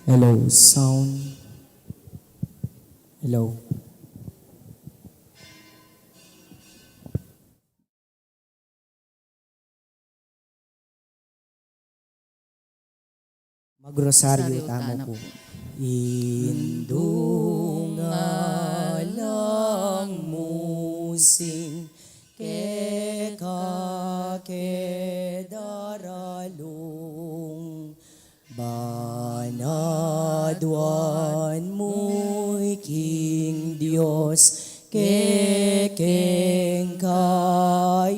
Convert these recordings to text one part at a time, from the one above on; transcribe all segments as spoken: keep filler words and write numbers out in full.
Hello, sound. Hello. Magrosaryo tamu pu. Indu nga lang musing keka ke daralung, ban aduan mu king Dios kekeng kailangan.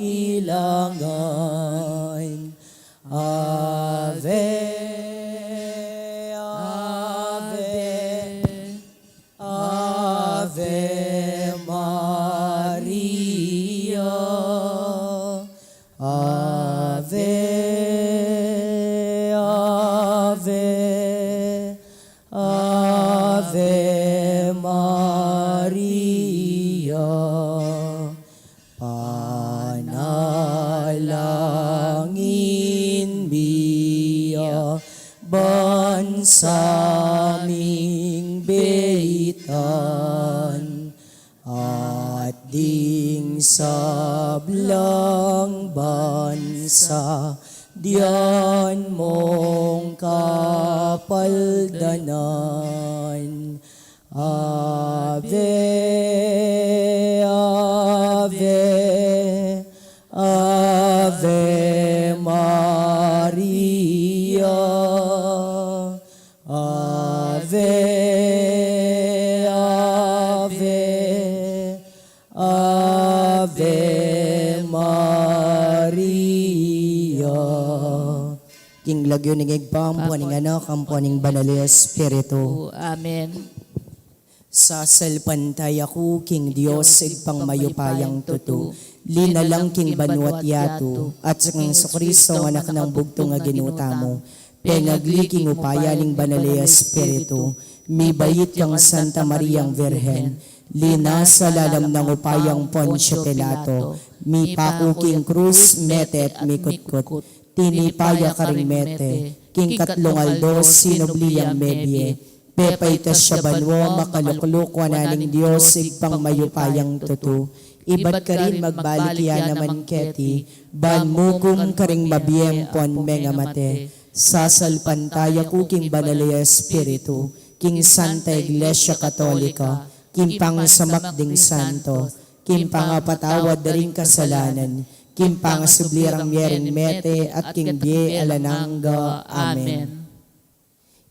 Ave, ave, Ave Maria. Ave, ave, Ave Maria. Panalangin mi ya ban sa ming beitan at ding sablang bansa dian mong kapaldanan. Ave, ave, Ave Maria. Ave, ave, Ave Maria. King lagyu ning Ibpa, ampo ning Anak, ampo ning Banal a Espiritu. Amen. Sasalpantaya ku king Dios, Ibpang mayupayang tutu, linalang king banua't yatu, at kang Jesucristo, Anak nang bugtung a Ginu tamu, pengagli king upaya ning Banal a Espiritu, mibait kang Santa Mariang Virgen, linasa lalam nang upayang Poncio Pilato, mipaku king krus, mete at mikutkut. Tinipa ya karing mete, king katlung aldo sinubli yang mebie, pepaitas ya banua, makalukluk wanan ning Dios Ibpang mayupayang tutu. Ibat karin magbalik ya naman keti, ban mukum karing mabie ampon mengamate. Sasalpantaya ku king Banal a Espiritu, king Santa Iglesia Katolika, king pangasamak ding santo, king pangapatawad da ring kasalanan, king pangasubli rang mie ring mete, at king bie alang angga. Amen.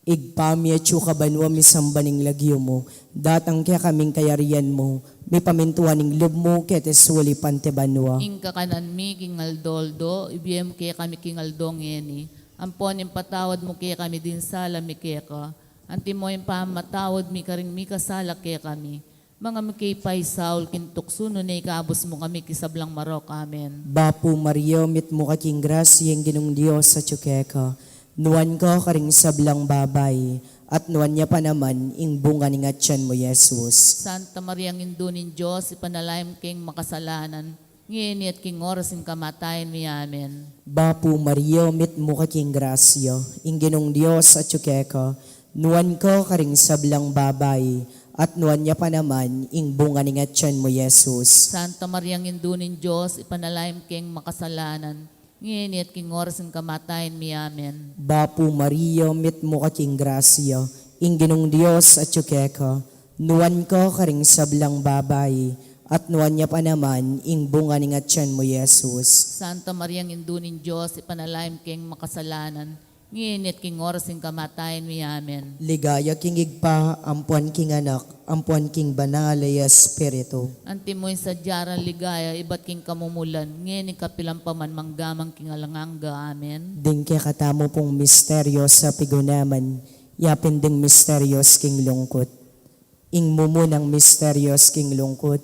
Ibpa mi, atsu ka banua, misamban ing lagyu mu, datang kekami ing kayarian mu, mipamintuan ing lub mu keti sulip anti banua. Ing kakanan mi king aldo-aldo ibie mu kekami king aldo ngeni, ampon ipatawad mu kekami ding sala mi keka, antimo ing pamamatawad mi karing mikasala kekami. Manga mike paisaul king tuksu, nune ikabus mu kami king sablang marok. Amen. Bapu Maria, mitmu ka king grasya, ing Ginung Dios atyu keka. Nuan ka karing sablang babai, at nuan ya pa naman ing bunga ning atyan mu, Jesus. Santa Maria, Indu ning Dios, ipanalangin mu keng makasalanan, ngeni at king oras ning kamatayan mi. Amen. Bapu Maria, mitmu ka king grasya, ing Ginung Dios atyu keka, nuan ka karing sablang babai, at nuan ya pa naman ing bunga ning atyan mu, Jesus. Santa Maria, Indu ning Dios, ipanalangin mu keng makasalanan, ngeni at king oras ning kamatayan mi. Amen. Bapu Maria, mitmu ka king grasya, ing Ginung Dios atyu keka, nuan ka karing sablang babai, at nuan ya pa naman ing bunga ning atyan mu, Jesus. Santa Maria, Indu ning Dios, ipanalangin mu keng makasalanan, ngeni at king oras ning kamatayan mi. Amen. Ligaya king Ibpa, ampon king Anak, ampon king Banal a Espiritu. Antimo ing sadya rang ligaya, ibat king kamumulan, ngeni kapilan pa man, mangga man king alang angga. Amen. Ding kekatamu pung misteryos a pigunaman, yapin ding misteryos king lungkut. Ing mumunang misteryos king lungkut,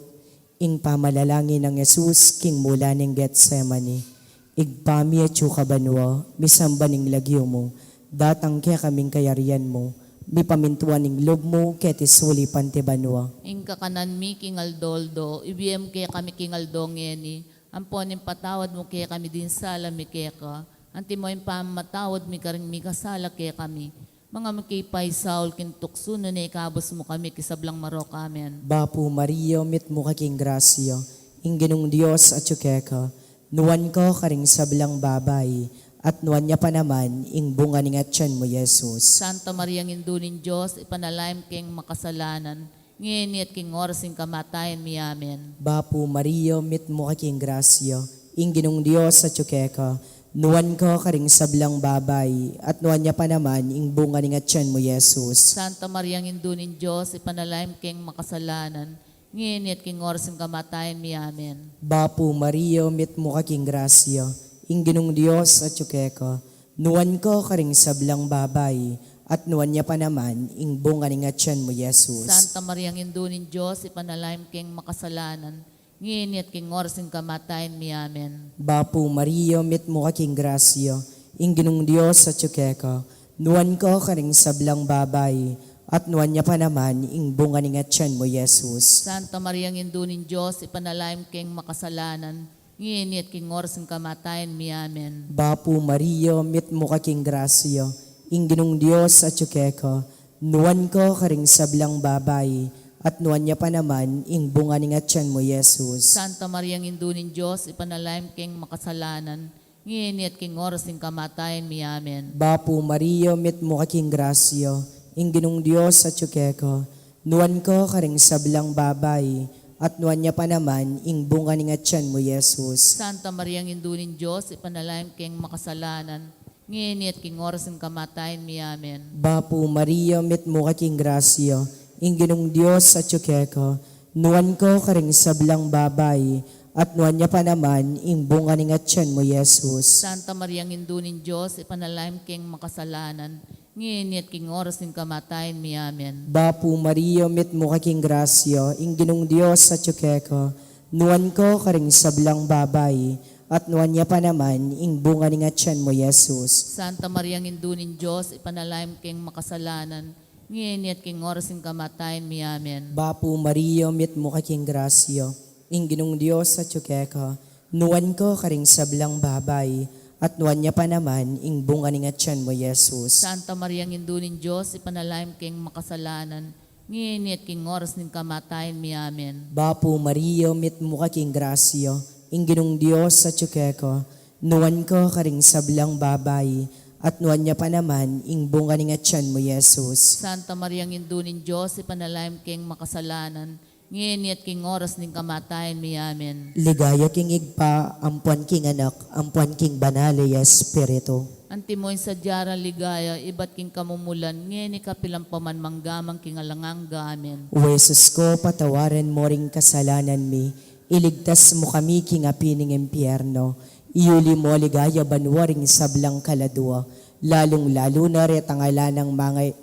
ing pamalalangin nang Jesus king mula ning Getsemani. Ibpa mi atsu ka banua, misamban ing lagyu mu, datang kekami ing kayarian mu, mipamintuan ing lub mu keti sulip anti banua. Ing kakanan mi king aldo-aldo ibie mu kekami king aldo ngeni, ampon ipatawad mu kekami ding sala mi keka, antimo ing pamamatawad mi karing mikasala kekami. Manga miki paisaul king tuksu, nune ikabus mu kami king sablang marok. Amen. Bapu Maria, mitmu ka king grasya, ing Ginung Dios atyu keka, nuan ka karing sablang babai, at nuan ya pa naman ing bunga ning atyan mu, Jesus. Santa Maria, Indu ning Dios, ipanalangin mu keng makasalanan, ngeni at king oras ning kamatayan mi. Amen. Bapu Maria, mitmu ka king grasya, ing Ginung Dios atyu keka, nuan ka karing sablang babai, at nuan ya pa naman ing bunga ning atyan mu, Jesus. Santa Maria, Indu ning Dios, ipanalangin mu keng makasalanan, ngeni at king oras ning kamatayan mi. Amen. Bapu Maria, mitmu ka king grasya, ing Ginung Dios atyu keka, nuan ka karing sablang babai, at nuan ya pa naman ing bunga ning atyan mu, Jesus. Santa Maria, Indu ning Dios, ipanalangin mu keng makasalanan, ngeni at king oras ning kamatayan mi. Amen. Bapu Maria, mitmu ka king grasya, ing Ginung Dios atyu keka, nuan ka karing sablang babai, at nuan ya pa naman ing bunga ning atyan mu, Jesus. Santa Maria, Indu ning Dios, ipanalangin mu keng makasalanan, ngeni at king oras ning kamatayan mi. Amen. Bapu Maria, mitmu ka king grasya, ing Ginung Dios atyu keka, nuan ka karing sablang babai, at nuan ya pa naman ing bunga ning atyan mu, Jesus. Santa Maria, Indu ning Dios, ipanalangin mu keng makasalanan, ngeni at king oras ning kamatayan mi. Amen. Bapu Maria, mitmu ka king grasya, ing Ginung Dios atyu keka, nuan ka karing sablang babai, at nuan ya pa naman ing bunga ning atyan mu, Jesus. Santa Maria, Indu ning Dios, ipanalangin mu keng makasalanan, ngeni at king oras ning kamatayan mi. Amen. Bapu Maria, mitmu ka king grasya, ing Ginung Dios atyu keka, nuan ka karing sablang babai, at nuan ya pa naman ing bunga ning atyan mu, Jesus. Santa Maria, Indu ning Dios, ipanalangin mu keng makasalanan, ngeni at king oras ning kamatayan mi. Amen. Bapu Maria, mitmu ka king grasya, ing Ginung Dios atyu keka, nuan ka karing sablang babai, at nuan ya pa naman ing bunga ning atyan mu, Jesus. Santa Maria, Indu ning Dios, ipanalangin mu keng makasalanan, ngeni at king oras ning kamatayan mi. Amen. Bapu Maria, mitmu ka king grasya, ing Ginung Dios atyu keka, nuan ka karing sablang babai, at nuan ya pa naman ing bunga ning atyan mu, Jesus. Santa Maria, Indu ning Dios, ipanalangin mu keng makasalanan, ngeni at king oras ning kamatayan mi. Amen. Bapu Maria, mitmu ka king grasya, ing Ginung Dios atyu keka, nuan ka karing sablang babai, at nuan ya pa naman ing bunga ning atyan mu, Jesus. Santa Maria, Indu ning Dios, ipanalangin mu keng makasalanan, ngeni at king oras ning kamatayan mi. Amen. Ligaya king Ibpa, ampuan king Anak, ampuan king Banal a Espiritu. Antimo ing sadya rang ligaya, ibat king kamumulan, ngeni kapilan pa man, mangga man king alang angga. Amen. O Jesus ko, patawaran mu ring kasalanan mi, iligtas mu kami king api ning impyerno, iuli mu king ligaya banua ring sablang kaladua, lalung-lalu na retang ala nang mangay-,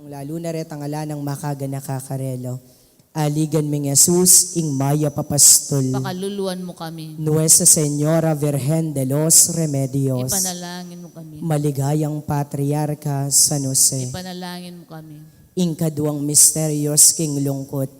lalung-lalu na retang ala nang makaganaka karela. Aligan ming Jesus, ing mayap a pastul. Pakaluluan mu kami. Nuestra Señora Virgen de los Remedios. Ipanalangin mu kami. Maligayang Patriarka San Jose. Ipanalangin mu kami. Ing kaduang misterios king lungkut,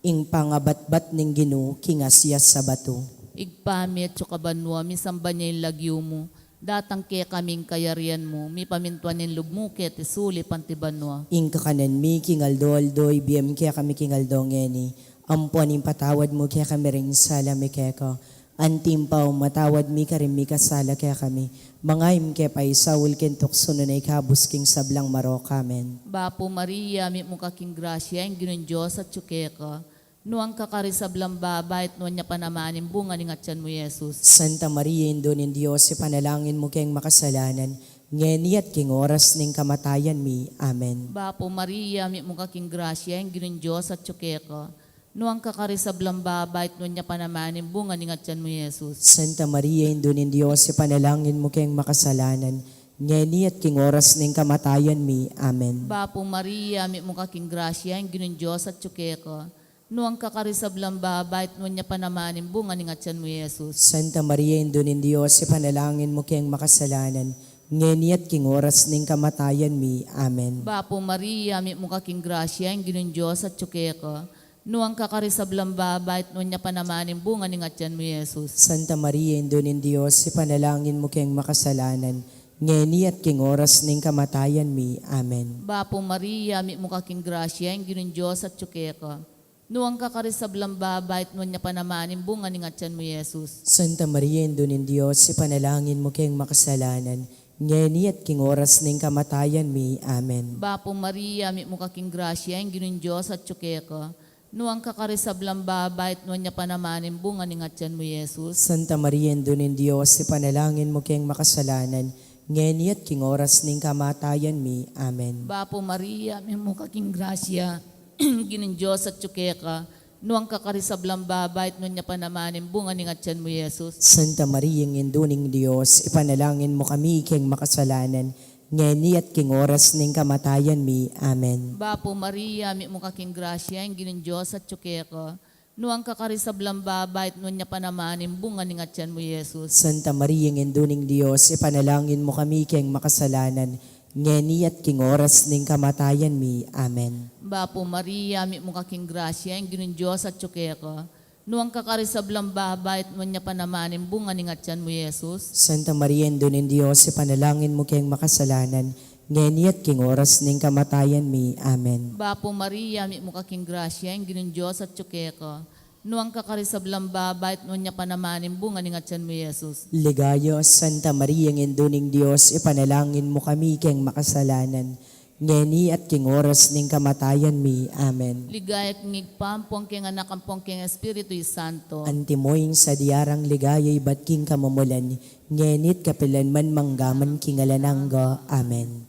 ing pangabatbat ning Ginu king asias a batu. Ibpa mi, atsu ka banua, misamban ya ing lagyu mu, datang kekami ing kayarian mu, mipamintuan ing lub mu keti sulip anti banua. Ing kakanan mi king aldo-aldo, ibie mu kekami king aldo ngeni, ampo ing patawad mu kekami ring sala mi keka, anti ing pamamatawad mi karing mikasala kekami, manga e mu ke paisaul king tuksu, nune ikabus king sablang marok. Amen. Bapu Maria, mitmu ka king grasya, ing Ginung Dios atsu keka, nuan ka karing sablang babai, at nuan ya pa naman ing bunga ning atyan mu, Jesus. Santa Maria, Indu ning Dios, ipanalangin mu keng makasalanan, ngeni at king oras ning kamatayan mi. Amen. Bapu Maria, mitmu ka king grasya, ing Ginung Dios atsu keka, nuan ka karing sablang babai, at nuan ya pa naman ing bunga ning atyan mu, Jesus. Santa Maria, Indu ning Dios, ipanalangin mu keng makasalanan, ngeni at king oras ning kamatayan mi. Amen. Bapu Maria, mitmu ka king grasya, ing Ginung Dios atsu keka, nuan ka karing sablang babai, at nuan ya pa naman ing bunga ning atyan mu, Jesus. Santa Maria, Indu ning Dios, ipanalangin mu keng makasalanan, ngeni at king oras ning kamatayan mi. Amen. Bapu Maria, mitmu ka king grasya, ing Ginung Dios atsu keka, nuan ka karing sablang babai, at nuan ya pa naman ing bunga ning atyan mu, Jesus. Santa Maria, Indu ning Dios, ipanalangin mu keng makasalanan, ngeni at king oras ning kamatayan mi. Amen. Bapu Maria, mitmu ka king grasya, ing Ginung Dios atyu keka. Nuan ka karing sablang baba, at nuan ya pa naman ing bunga ning atyan mu, Jesus. Santa Maria, Indu ning Dios, ipanalangin mu keng makasalanan, ngeni at king oras ning kamatayan mi. Amen. Bapu Maria, mitmu ka king grasya, ing Ginung Dios atyu keka. Nuan ka karing sablang baba, at nuan ya pa naman ing bunga ning atyan mu, Jesus. Santa Maria, Indu ning Dios, ipanalangin mu keng makasalanan, ngeni at king oras ning kamatayan mi. Amen. Bapu Maria, mitmu ka king grasya, ing Ginung Dios atyu keka. Nuan ka karing sablang baba, at nuan ya pa naman ing bunga ning atyan mu, Jesus. Santa Maria, Indu ning Dios, ipanalangin mu kami keng makasalanan, ngeni at king oras ning kamatayan mi. Amen. Bapu Maria, mitmu ka king grasya, ing Ginung Dios atyu keka. Nuan ka karing sablang baba, at nuan ya pa naman ing bunga ning atyan mu, Jesus. Santa Maria, Indu ning Dios, ipanalangin mu kami keng makasalanan, ngeni at king oras ning kamatayan mi. Amen. Bapu Maria, mitmu ka king grasya, ing Ginung Dios atyu keka. Nuan ka karing sablang baba, at nuan ya pa naman ing bunga ning atyan mu, Jesus. Santa Maria, Indu ning Dios, ipanalangin mu keng makasalanan, ngeni at king oras ning kamatayan mi. Amen. Bapu Maria, mitmu ka king grasya, ing Ginung Dios atyu keka. Nuan ka karing sablang baba, at nuan ya pa naman ing bunga ning atyan mu, Jesus. Ligaya, Santa Maria, Indu ning Dios, ipanalangin mu kami keng makasalanan, ngeni at king oras ning kamatayan mi. Amen. Ligaya king Ibpa, ampon king Anak, ampon king Espiritu Santo. Antimo ing sadya rang ligaya ibat king kamumulan, ngeni at kapilan man, manggaman king alang angga. Amen.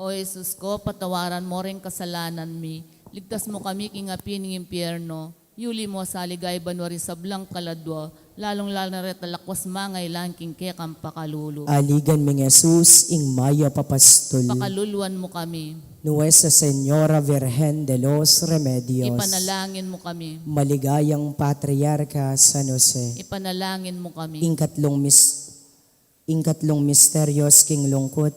O Jesus ko, patawaran mo ring kasalanan mi, ligtas mu kami king api ning impyerno, yuli mo sa ligaya banua ring sablang kaladua, lalung-lalu na retang lakuas mangailangan king kekang pakalulu. Aligan ming Jesus, ing mayap a pastul. Pakaluluan mu kami. Nuestra Señora Virgen de los Remedios. Ipanalangin mu kami. Maligayang Patriarka San Jose. Ipanalangin mu kami. Ing katlung mis-, ing katlung misterios king lungkut,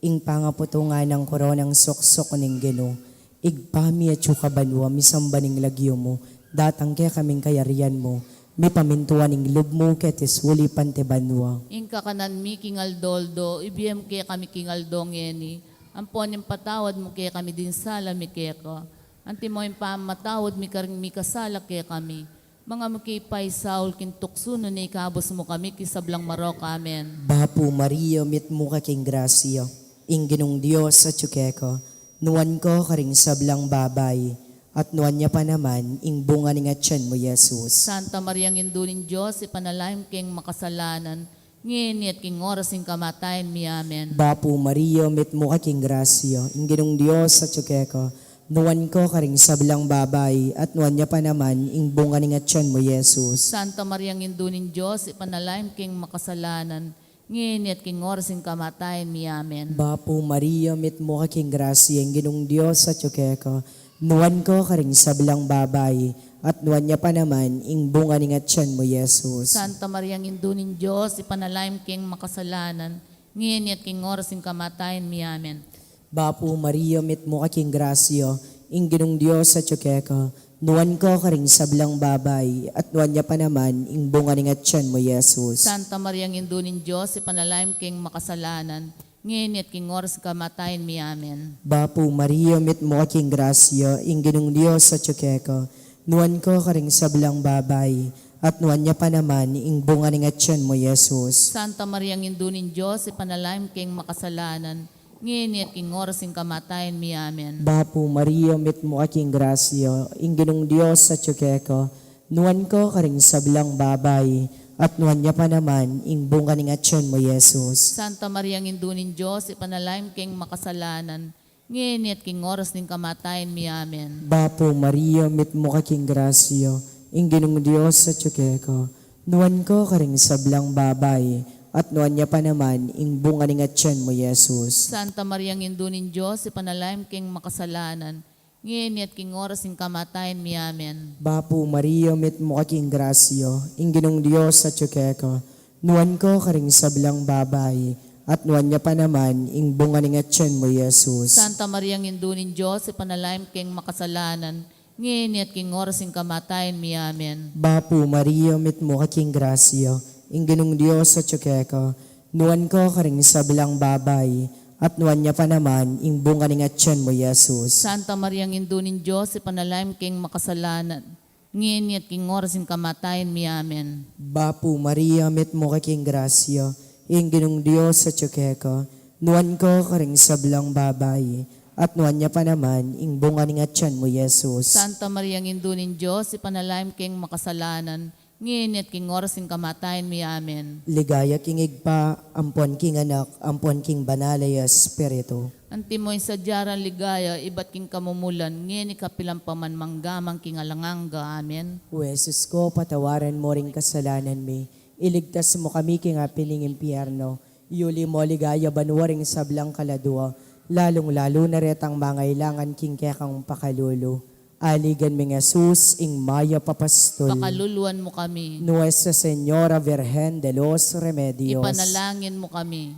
ing pangaputungan nang koronang suksuk ning Ginu. Ibpa mi atsu ka banua, misamban ing lagyu mu, datang kekami ing kayarian mu, mipamintuan ing lub mu keti sulip anti banua. Ing kakanan mi king aldo-aldo, ibie mu kekami king aldo ngeni, ampon ipatawad mu kekami ding sala mi keka, antimo ing pamamatawad mi karing mikasala kekami, manga mu ke ipaisaul king tuksu, nune ikabus mu kami king sablang marok. Amen. Bapu Maria, mitmu ka king grasya, ing Ginung Dios atsu keka, nuan ka karing sablang babai, at nuan ya pa naman ing bunga ning atyan mu, Jesus. Santa Maria, Indu ning Dios, ipanalangin mu keng makasalanan, ngeni at king oras ning kamatayan mi. Amen. Bapu Maria, mitmu ka king grasya, ing Ginung Dios atsu keka, nuan ka karing sablang babai, at nuan ya pa naman ing bunga ning atyan mu, Jesus. Santa Maria, Indu ning Dios, ipanalangin mu keng makasalanan, ngeni at king oras ning kamatayan mi. Amen. Bapu Maria, mitmu ka king grasya, ing Ginung Dios atsu keka, nuan ka karing sablang babai, at nuan ya pa naman ing bunga ning atyan mu, Jesus. Santa Maria, Indu ning Dios, ipanalangin mu keng makasalanan, ngeni at king oras ning kamatayan mi. Amen. Bapu Maria, mitmu ka king grasya, ing Ginung Dios atsu keka, nuan ka karing sablang babai, at nuan ya pa naman ing bunga ning atyan mu, Jesus. Santa Maria, Indu ning Dios, ipanalangin mu keng makasalanan, ngeni at king oras ning kamatayan mi. Amen. Bapu Maria, mitmu ka king grasya, ing Ginung Dios atsu keka, nuan ka karing sablang babai, at nuan ya pa naman ing bunga ning atyan mu, Jesus. Santa Maria, Indu ning Dios, ipanalangin mu keng makasalanan, ngeni at king oras ning kamatayan mi. Amen. Bapu Maria, mitmu ka king grasya, ing Ginung Dios atsu keka, nuan ka karing sablang babai, at nuan ya pa naman ing bunga ning atyan mu, Jesus. Santa Maria, Indu ning Dios, ipanalangin mu keng makasalanan, ngeni at king oras ning kamatayan mi. Amen. Bapu Maria, mitmu ka king grasya, ing Ginung Dios atsu keka, nuan ka karing sablang babai, at nuan ya pa naman ing bunga ning atyan mu, Jesus. Santa Maria, Indu ning Dios, ipanalangin mu keng makasalanan, ngeni at king oras ning kamatayan mi. Amen. Bapu Maria, mitmu ka king grasya, ing Ginung Dios atsu keka, nuan ka karing sablang babai, at nuan ya pa naman ing bunga ning atyan mu, Jesus. Santa Maria, Indu ning Dios, ipanalangin mu keng makasalanan, ngeni at king oras ning kamatayan mi. Amen. Bapu Maria, mitmu ka king grasya, ing Ginung Dios atsu keka, Nuan ka karing sablang babai, at nuan ya pa naman ing bunga ning atyan mu, Jesus. Santa Maria, Indu ning Dios, ipanalangin mu keng makasalanan, ngeni at king oras ning kamatayan mi. Amen. Bapu Maria, mitmu ka king grasya, ing Ginung Dios atyu keka, nuan ka karing sablang babai, at nuan ya pa naman ing bunga ning atyan mu, Jesus. Santa Maria, Indu ning Dios, ipanalangin mu keng makasalanan, ngeni at king oras ning kamatayan mi. Amen. Ligaya king Ibpa, ampon king Anak, ampon king Banal a Espiritu. Antimo ing sadya rang ligaya, ibat king kamumulan, ngeni kapilan pa man, mangga man king alang angga. Amen. O Jesus ko, patawaran mu ring kasalanan mi, iligtas mu kami king api ning impyerno, yuli mu king ligaya banua ring sablang kaladua, lalung-lalu na retang mangailangan king kekang pakalulu. Aligan ming Jesus, ing mayap a pastul. Pakaluluan mu kami. Nuestra Señora Virgen de los Remedios. Ipanalangin mu kami.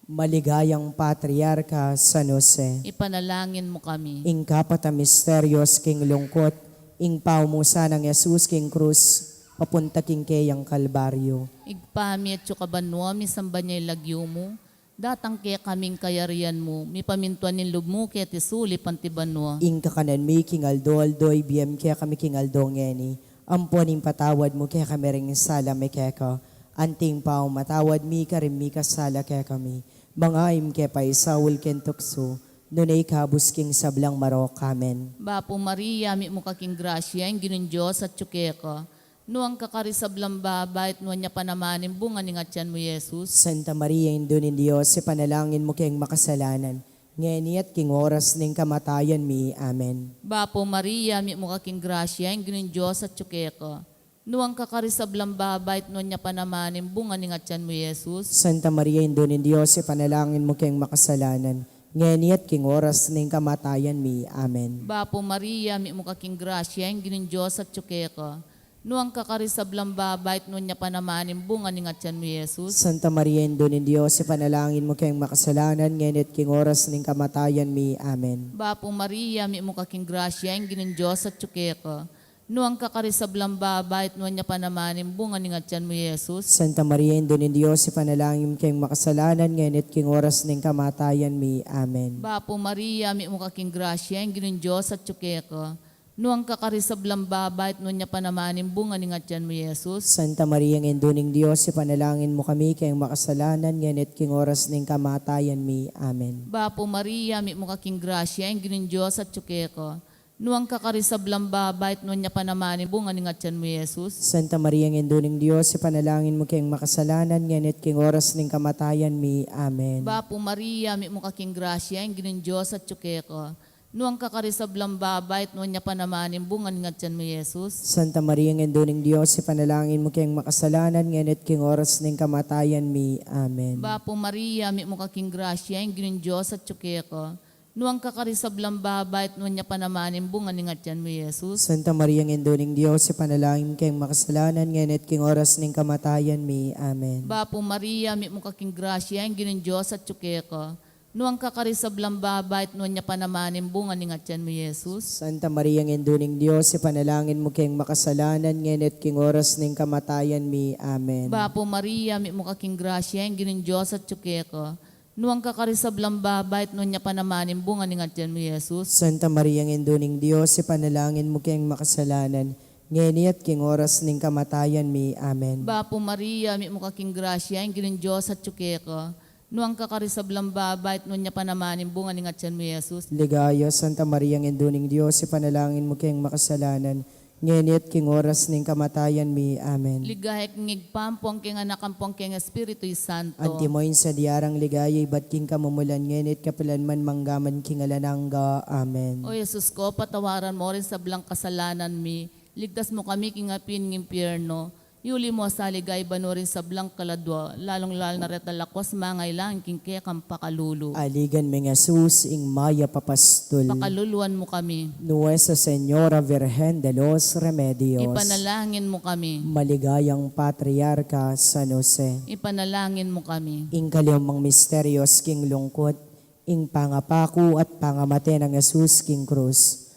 Maligayang Patriarka San Jose. Ipanalangin mu kami. Ing kapat a misterios king lungkut, ing paumusan nang Jesus king krus, papunta king keyang Kalbaryo. Ibpa mi atsu ka banua, misamban ya ing lagyu mu, datang kekami ing kayarian mu, mipamintuan ing lub mu keti sulip anti banua. Ing kakanan mi king aldo-aldo ibie mu kekami king aldo ngeni, ampon ipatawad mu kekami ring sala mi keka, anti ing pamamatawad mi karing mikasala kekami. Manga e mu ke paisaul king tuksu, nune ikabus king sablang marok. Amen. Bapu Maria, mitmu ka king grasya, ing Ginung Dios atyu keka. Nuan ka karing sablang babai, at nuan ya pa naman ing bunga ning atyan mu, Jesus. Santa Maria, Indu ning Dios, ipanalangin mu keng makasalanan, ngeni at king oras ning kamatayan mi. Amen. Bapu Maria, mitmu ka king grasya, ing Ginung Dios atyu keka. Nuan ka karing sablang babai, at nuan ya pa naman ing bunga ning atyan mu, Jesus. Santa Maria, Indu ning Dios, ipanalangin mu keng makasalanan, ngeni at king oras ning kamatayan mi. Amen. Bapu Maria, mitmu ka king grasya, ing Ginung Dios atyu keka. Nuan ka karing sablang babai, at nuan ya pa naman ing bunga ning atyan mu, Jesus. Santa Maria, Indu ning Dios, ipanalangin mu keng makasalanan, ngeni at king oras ning kamatayan mi. Amen. Bapu Maria, mitmu ka king grasya, ing Ginung Dios atyu keka. Nuan ka karing sablang babai, at nuan ya pa naman ing bunga ning atyan mu, Jesus. Santa Maria, Indu ning Dios, ipanalangin mu keng makasalanan, ngeni at king oras ning kamatayan mi. Amen. Bapu Maria, mitmu ka king grasya, ing Ginung Dios atyu keka. Nuan ka karing sablang babai, at nuan ya pa naman ing bunga ning atyan mu, Jesus. Santa Maria, Indu ning Dios, ipanalangin mu kami keng makasalanan, ngeni at king oras ning kamatayan mi. Amen. Bapu Maria, mitmu ka king grasya, ing Ginung Dios atyu keka. Nuan ka karing sablang babai, at nuan ya pa naman ing bunga ning atyan mu, Jesus. Santa Maria, Indu ning Dios, ipanalangin mu keng makasalanan, ngeni at king oras ning kamatayan mi. Amen. Bapu Maria, mitmu ka king grasya, ing Ginung Dios atyu keka. Nuan ka karing sablang babai, at nuan ya pa naman ing bunga ning atyan mu, Jesus. Santa Maria, Indu ning Dios, ipanalangin mu keng makasalanan, ngeni at king oras ning kamatayan mi. Amen. Bapu Maria, mitmu ka king grasya, ing Ginung Dios atyu keka. Nuan ka karing sablang babai, at nuan ya pa naman ing bunga ning atyan mu, Jesus. Santa Maria, Indu ning Dios, ipanalangin mu keng makasalanan, ngeni at king oras ning kamatayan mi. Amen. Bapu Maria, mitmu ka king grasya, ing Ginung Dios atyu keka. Nuan ka karing sablang babai, at nuan ya pa naman ing bunga ning atyan mu, Jesus. Santa Maria, Indu ning Dios, ipanalangin mu keng makasalanan, ngeni at king oras ning kamatayan mi. Amen. Bapu Maria, mitmu ka king grasya, ing Ginung Dios atyu keka. Nuan ka karing sablang babai, at nuan ya pa naman ing bunga ning atyan mu, Jesus. Santa Maria, Indu ning Dios, ipanalangin mu keng makasalanan, ngeni at king oras ning kamatayan mi. Amen. Bapu Maria, mitmu ka king grasya, ing Ginung Dios atyu keka. Nuan ka karing sablang babai, at nuan ya pa naman ing bunga ning atyan mu, Jesus. Ligaya, Santa Maria, Indu ning Dios, ipanalangin mu keng makasalanan, ngeni at king oras ning kamatayan mi. Amen. Ligaya king Ibpa, ampon king Anak, ampon king Espiritu Santo. Antimo ing sadya rang ligaya, ibat king kamumulan, ngeni at kapilan man, mangga man king alang angga. Amen. O Jesus ko, patawaran mu ring sablang kasalanan mi, iligtas mu kami king api ning impyerno, yuli mu sa king ligaya banua ring sablang kaladua, lalung-lalu na retang lakuas mangailangan king kekang pakalulu. Aligan ming Jesus, ing mayap a pastul. Pakaluluan mu kami. Nuestra Señora Virgen de los Remedios. Ipanalangin mu kami. Maligayang Patriarka San Jose. Ipanalangin mu kami. Ing kalimang misterios king lungkut, ing pangapaku at pangamate nang Jesus king krus.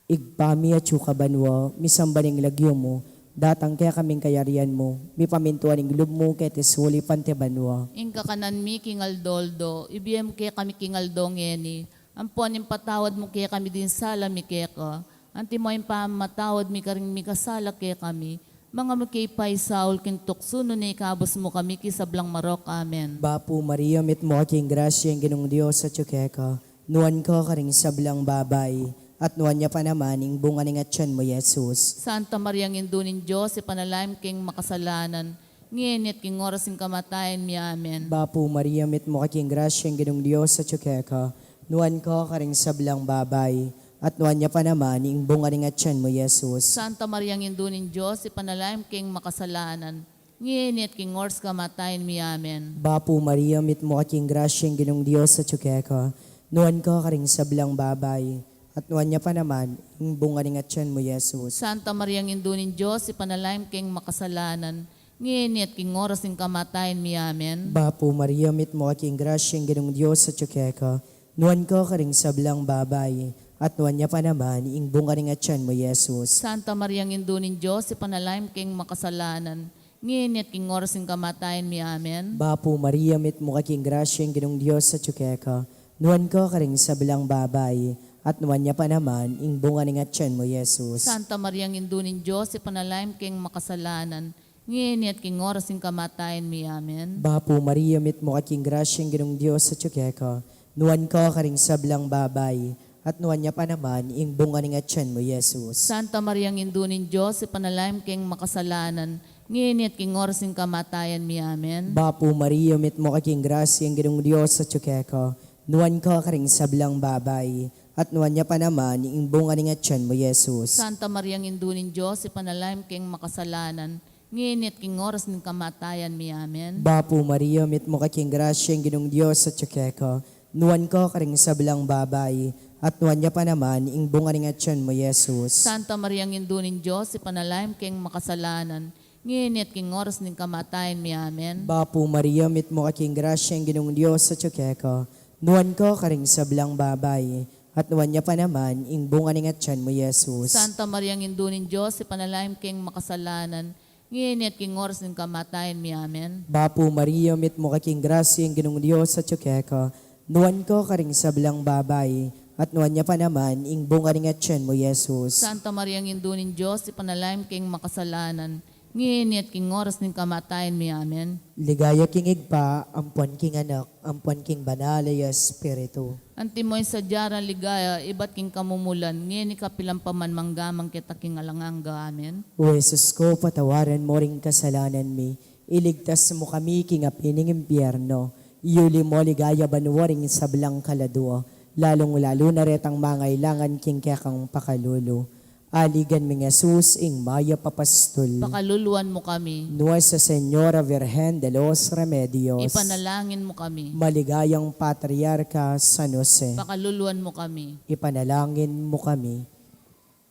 Ibpa mi atsu ka banua, misamban ing lagyu mu, Datang kekami ing kayarian mu, mipamintuan ing lub mu keti sulip anti banua. Ing kakanan mi king aldo-aldo, ibie mu kekami king aldo ngeni, ampon ing patawad mu kekami ding sala mi keka, antimo ing pamamatawad mi karing mikasala kekami, manga mu ke paisaul king tuksu, nune ikabus mu kami king sablang marok. Amen. Bapu Maria, mitmu ka king grasya, ing Ginung Dios atyu keka, nuan ka karing sablang babai, at nuan ya pa naman ing bunga ning atyan mu, Jesus. Santa Maria, Indu ning Dios, ipanalangin mu keng makasalanan, ngeni at king oras ning kamatayan mi. Amen. Bapu Maria, mitmu ka king grasya, ing Ginung Dios atyu keka, nuan ka karing sablang babai, at nuan ya pa naman ing bunga ning atyan mu, Jesus. Santa Maria, Indu ning Dios, ipanalangin mu keng makasalanan, ngeni at king oras kamatayan mi. Amen. Bapu Maria, mitmu ka king grasya, ing Ginung Dios atyu keka, nuan ka karing sablang babai, at nuan ya pa naman ing bunga ning atyan mu, Jesus. Santa Maria, Indu ning Dios, ipanalangin mu keng makasalanan, ngeni at king oras ning kamatayan mi. Amen. Bapu Maria, mitmu ka king grasya, ing Ginung Dios atyu keka, nuan ka karing sablang babai, at nuan ya pa naman ing bunga ning atyan mu, Jesus. Santa Maria, Indu ning Dios, ipanalangin mu keng makasalanan, ngeni at king oras ning kamatayan mi. Amen. Bapu Maria, mitmu ka king grasya, ing Ginung Dios atyu keka, nuan ka karing sablang babai, at nuan ya pa naman ing bunga ning atyan mu, Jesus. Santa Maria, Indu ning Dios, ipanalangin mu keng makasalanan, ngeni at king oras ning kamatayan mi. Amen. Bapu Maria, mitmu ka king grasya, ing Ginung Dios atyu keka, nuan ka karing sablang babai, at nuan ya pa naman ing bunga ning atyan mu, Jesus. Santa Maria, Indu ning Dios, ipanalangin mu keng makasalanan, ngeni at king oras ning kamatayan mi. Amen. Bapu Maria, mitmu ka king grasya, ing Ginung Dios atyu keka, nuan ka karing sablang babai, at nuan ya pa naman ing bunga ning atyan mu, Jesus. Santa Maria, Indu ning Dios, ipanalangin mu keng makasalanan, ngeni at king oras ning kamatayan mi. Amen. Bapu Maria, mitmu ka king grasya, ing Ginung Dios atyu keka, nuan ka karing sablang babai, at nuan ya pa naman ing bunga ning atyan mu, Jesus. Santa Maria, Indu ning Dios, ipanalangin mu keng makasalanan, ngeni at king oras ning kamatayan mi. Amen. Bapu Maria, mitmu ka king grasya, ing Ginung Dios atyu keka, nuan ka karing sablang babai, at nuan ya pa naman ing bunga ning atyan mu, Jesus. Santa Maria, Indu ning Dios, ipanalangin mu keng makasalanan, ngeni at king oras ning kamatayan mi. Amen. Bapu Maria, mitmu ka king grasya, ing Ginung Dios atyu keka, nuan ka karing sablang babai, at nuan ya pa naman ing bunga ning atyan mu, Jesus. Santa Maria, Indu ning Dios, ipanalangin mu keng makasalanan, ngeni at king oras ning kamatayan mi. Amen. Ligaya king Ibpa, ampon king Anak, ampon king Banal a Espiritu. Antimo ing sadya rang ligaya ibat king kamumulan, ngeni kapilan pa man, mangga man king alang angga. Amen. O Jesus ko, patawaran mu ring kasalanan mi, iligtas mu kami king api ning impyerno, iyuli mu king ligaya banua ring sablang kaladua, lalung-lalu na retang mangailangan king kekang pakalulu. Aligan ming Jesus, ing mayap a pastul. Pakaluluan mu kami. Nuestra Señora Virgen de los Remedios. Ipanalangin mu kami. Maligayang Patriarka San Jose. Pakaluluan mu kami. Ipanalangin mu kami.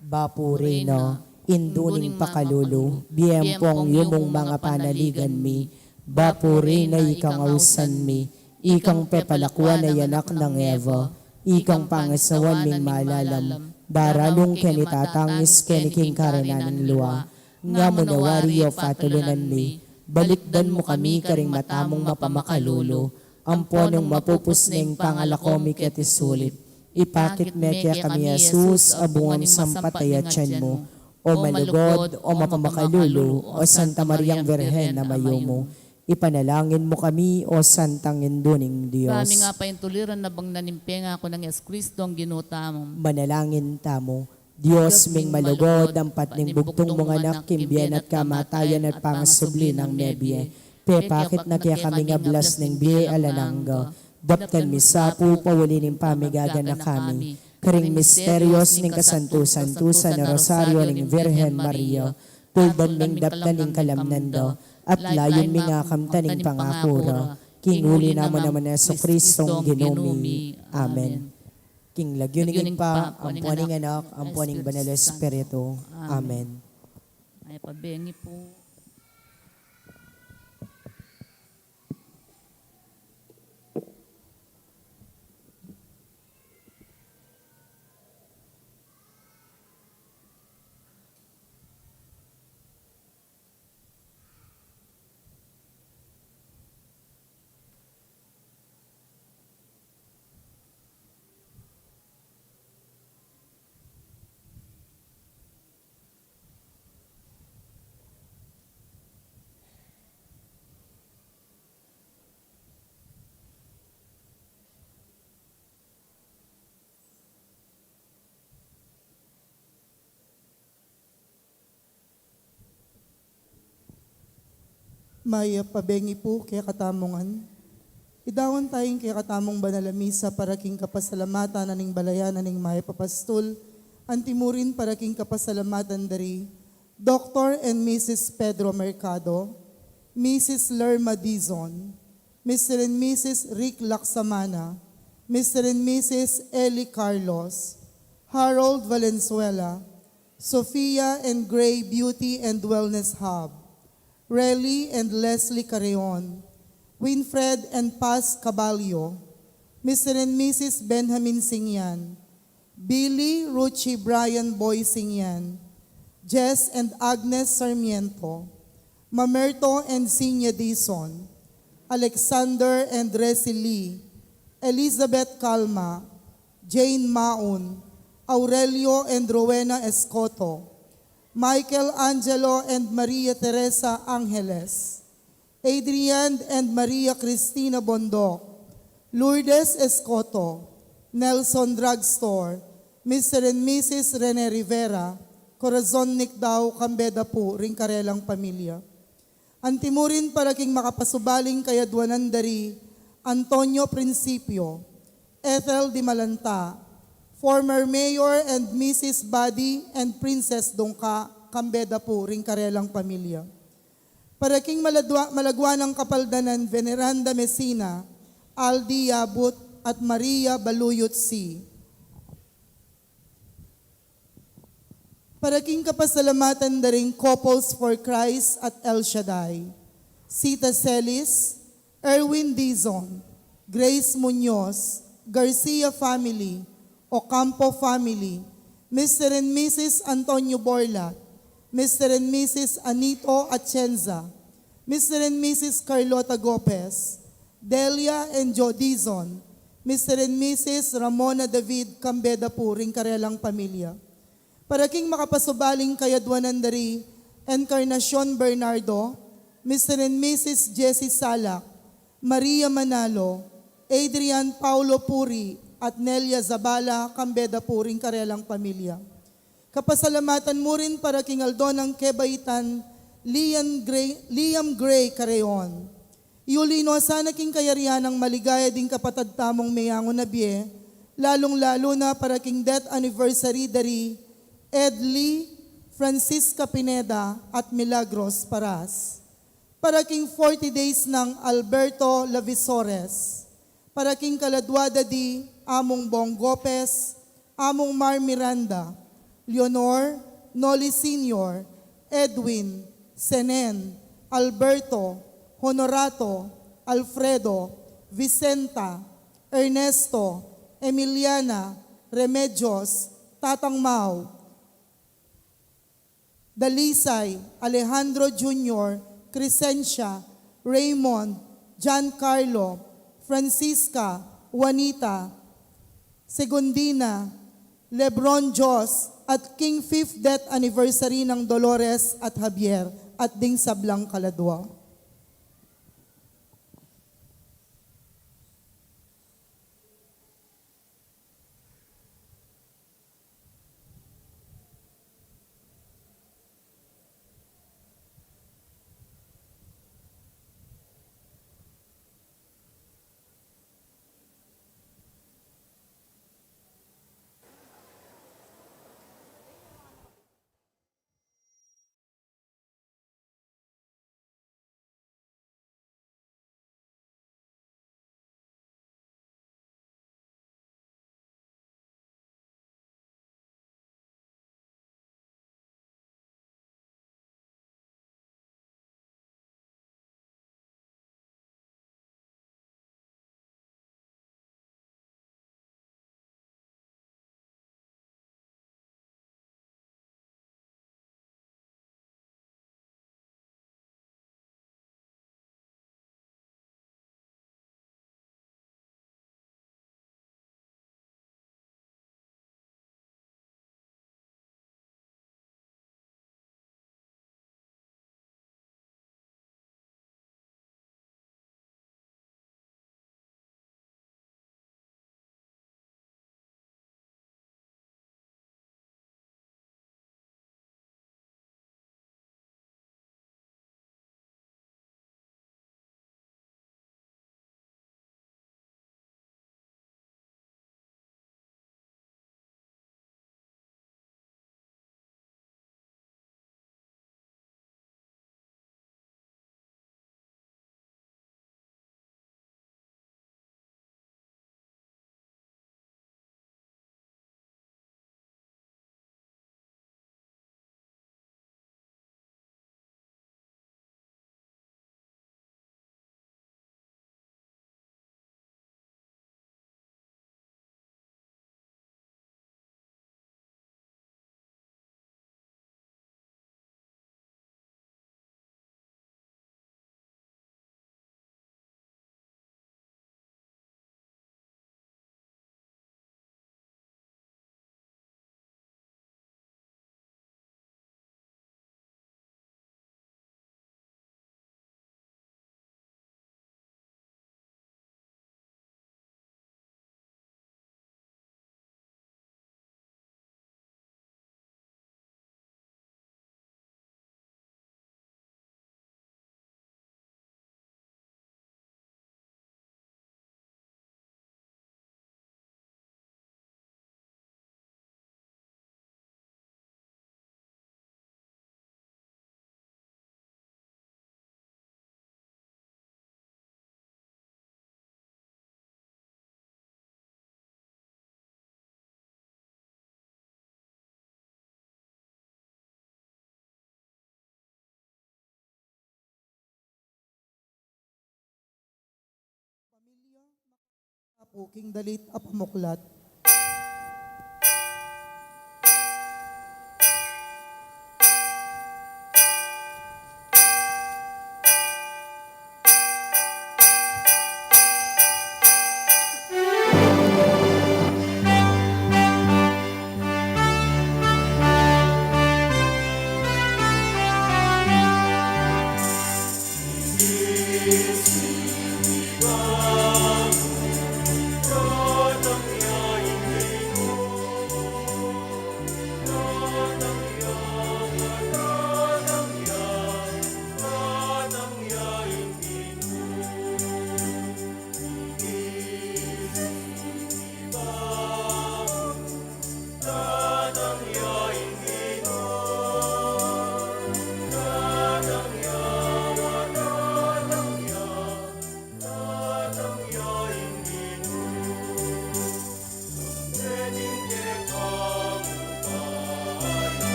Bapu Reyna, Indu ning pakalulu, bie ampong yumung manga panaligan mi. Bapu Reyna, ikang ausan mi, ikang pepalakuan a anak nang Eva, ikang pangasawan ming malalam, daralung keni tatangis keni king karenan ning lua. Nga mu na wari o patulunan mi, balikdan mu kami karing mata mung mapamakalulu, ampo nung mapupus ne ing pangalako mi keti sulip, ipakit me kekami i Jesus, a bungang sampata ning atyan mu. O malugud, o mapamakalulu, o Santa Mariang Virgen a mayumu, ipanalangin mu kami, o Santang Indu ning Dios. Ba mi nga paintuliran na bang na ning pengaku nang Jesucristo a Ginu tamu. Manalangin tamu. Dios ming malugud, ampat ning bugtung mung Anak, king bie na at kamatayan at pangasubli nang mebie, pepakit na kekami ing ablas ning bie alang angga. Daptan mi sa pu, pauli ning pamigaganaka mi, karing misterios ning kasantu-santusan a Rosario ning Virgen Maria, tuldan ming daptan ing kalamnan da, at layun ming akamtan ing pangaku ra, king uli na mu naman a Jesucristo a Ginu mi. Amen. King lagyu ning Ibpa, ampo ning Anak, ampo ning Banal a Espiritu. Amen. Ay, pabengi pu. Mayap a bengi pu kekatamu ngan. Idawan taya ing kekatamung banal a misa para king kapasalamatan na ning balayan na ning mayap a pastul, antimurin para king kapasalamatan dari Doktor and Misis Pedro Mercado, Misis Lerma Dizon, Mister and Misis Rick Laksamana, Mister and Misis Eli Carlos, Harold Valenzuela, Sofia and Gray Beauty and Wellness Hub, Relly and Leslie Carreon, Winfred and Paz Caballo, Mister and Misis Benjamin Singyan, Billy, Ruchi, Brian, Boy Singyan, Jess and Agnes Sarmiento, Mamerto and Sinya Dizon, Alexander and Resi Lee, Elizabeth Calma, Jane Maun, Aurelio and Rowena Escoto, Michael Angelo and Maria Teresa Angeles, Adrian and Maria Cristina Bondoc, Lourdes Escoto, Nelson Drugstore, Mister and Misis Rene Rivera, Corazon Nicdao, kambe da pu ring karelang pamilya. Antimurin para king makapasubaling kayadwanan dari Antonio Principio, Ethel Dimalanta, former Mayor and Misis Buddy and Princess Dungka, kambe da pu ring karelang pamilya. Para king maladwa-, malagwa nang kapaldanan Veneranda Messina, Aldi Yabut, at Maria Baluyut C. Para king kapasalamatan da ring Couples for Christ at El Shaddai, Sita Celis, Erwin Dizon, Grace Muñoz, Garcia family, Ocampo family, Mister and Misis Antonio Borlat, Mister and Misis Anito Atienza, Mister and Misis Carlota Gopez, Delia and Joe Dizon, Mister and Misis Ramona David, kambe da pu ring karelang pamilya. Para king makapasubaling kayadwanan dari Encarnacion Bernardo, Mister and Misis Jessie Salak, Maria Manalo, Adrian Paulo Puri, at Nelia Zabala, kambe da pu ring karelang pamilya. Kapasalamatan mu rin para king aldo nang kebaitan Liam Gray, Liam Gray Carreon. Iuli no sana king kayarian nang maligaya ding kapatad tamung meyangu na bie, lalung-lalu na para king death anniversary dari Edley, Francisca Pineda, at Milagros Paras. Para king forty days nang Alberto Lavisores. Para king kaladwa da di Among Bong Gopez, Among Mar Miranda, Leonor, Noli Senior, Edwin, Senen, Alberto, Honorato, Alfredo, Vicenta, Ernesto, Emiliana, Remedios, Tatang Mau, Dalisay, Alejandro Junior, Crescencia, Raymond, Giancarlo, Francisca, Juanita, Segundina, Lebron Jos, at king fifth death anniversary nang Dolores at Javier at ding sablang kaladwa. King dalit a pamuklat.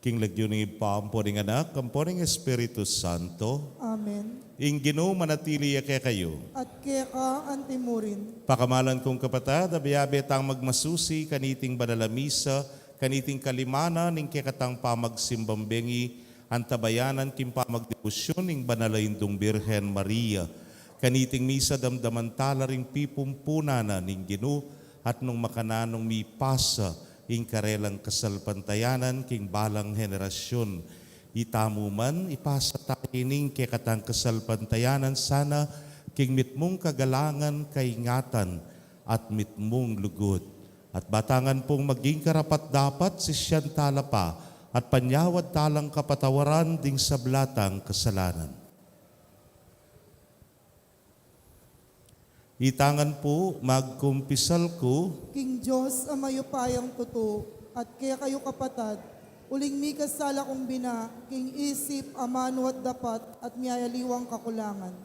King lagyu ning Ibpa, ampo ning Anak, ampo ning Espiritu Santo. Amen. Ing Ginu manatili ya kekayu. At keka antimurin. Pakamalan kung kapatad, abe-abe tang magmasusi kaniting banal a misa, kaniting kalimanan ning kekatang pamagsimbang bengi, antabayanan king pamagdebosyun ning banal a Indung Birhen Maria. Kaniting misa damdaman tala ring pipumpunan na ning Ginu, at nung makananung mipasa ing karelang kasalpantayanan king balang henerasyun. Itamu man, ipasa tamu ning kekatang kasalpantayanan sana king mitmung kagalangan, kaingatan, at mitmung lugud. At ba tang maging karapat-dapat sisian tala pa, at panyawad talang kapatawaran ding sabla tang kasalanan. Ita ngan pu, magkumpisal ku king Dios a mayupayang tutu, at kekayu kapatad, uling mikasala kung bina, king isip, amanu at dapat, at miyayaliwang kakulangan.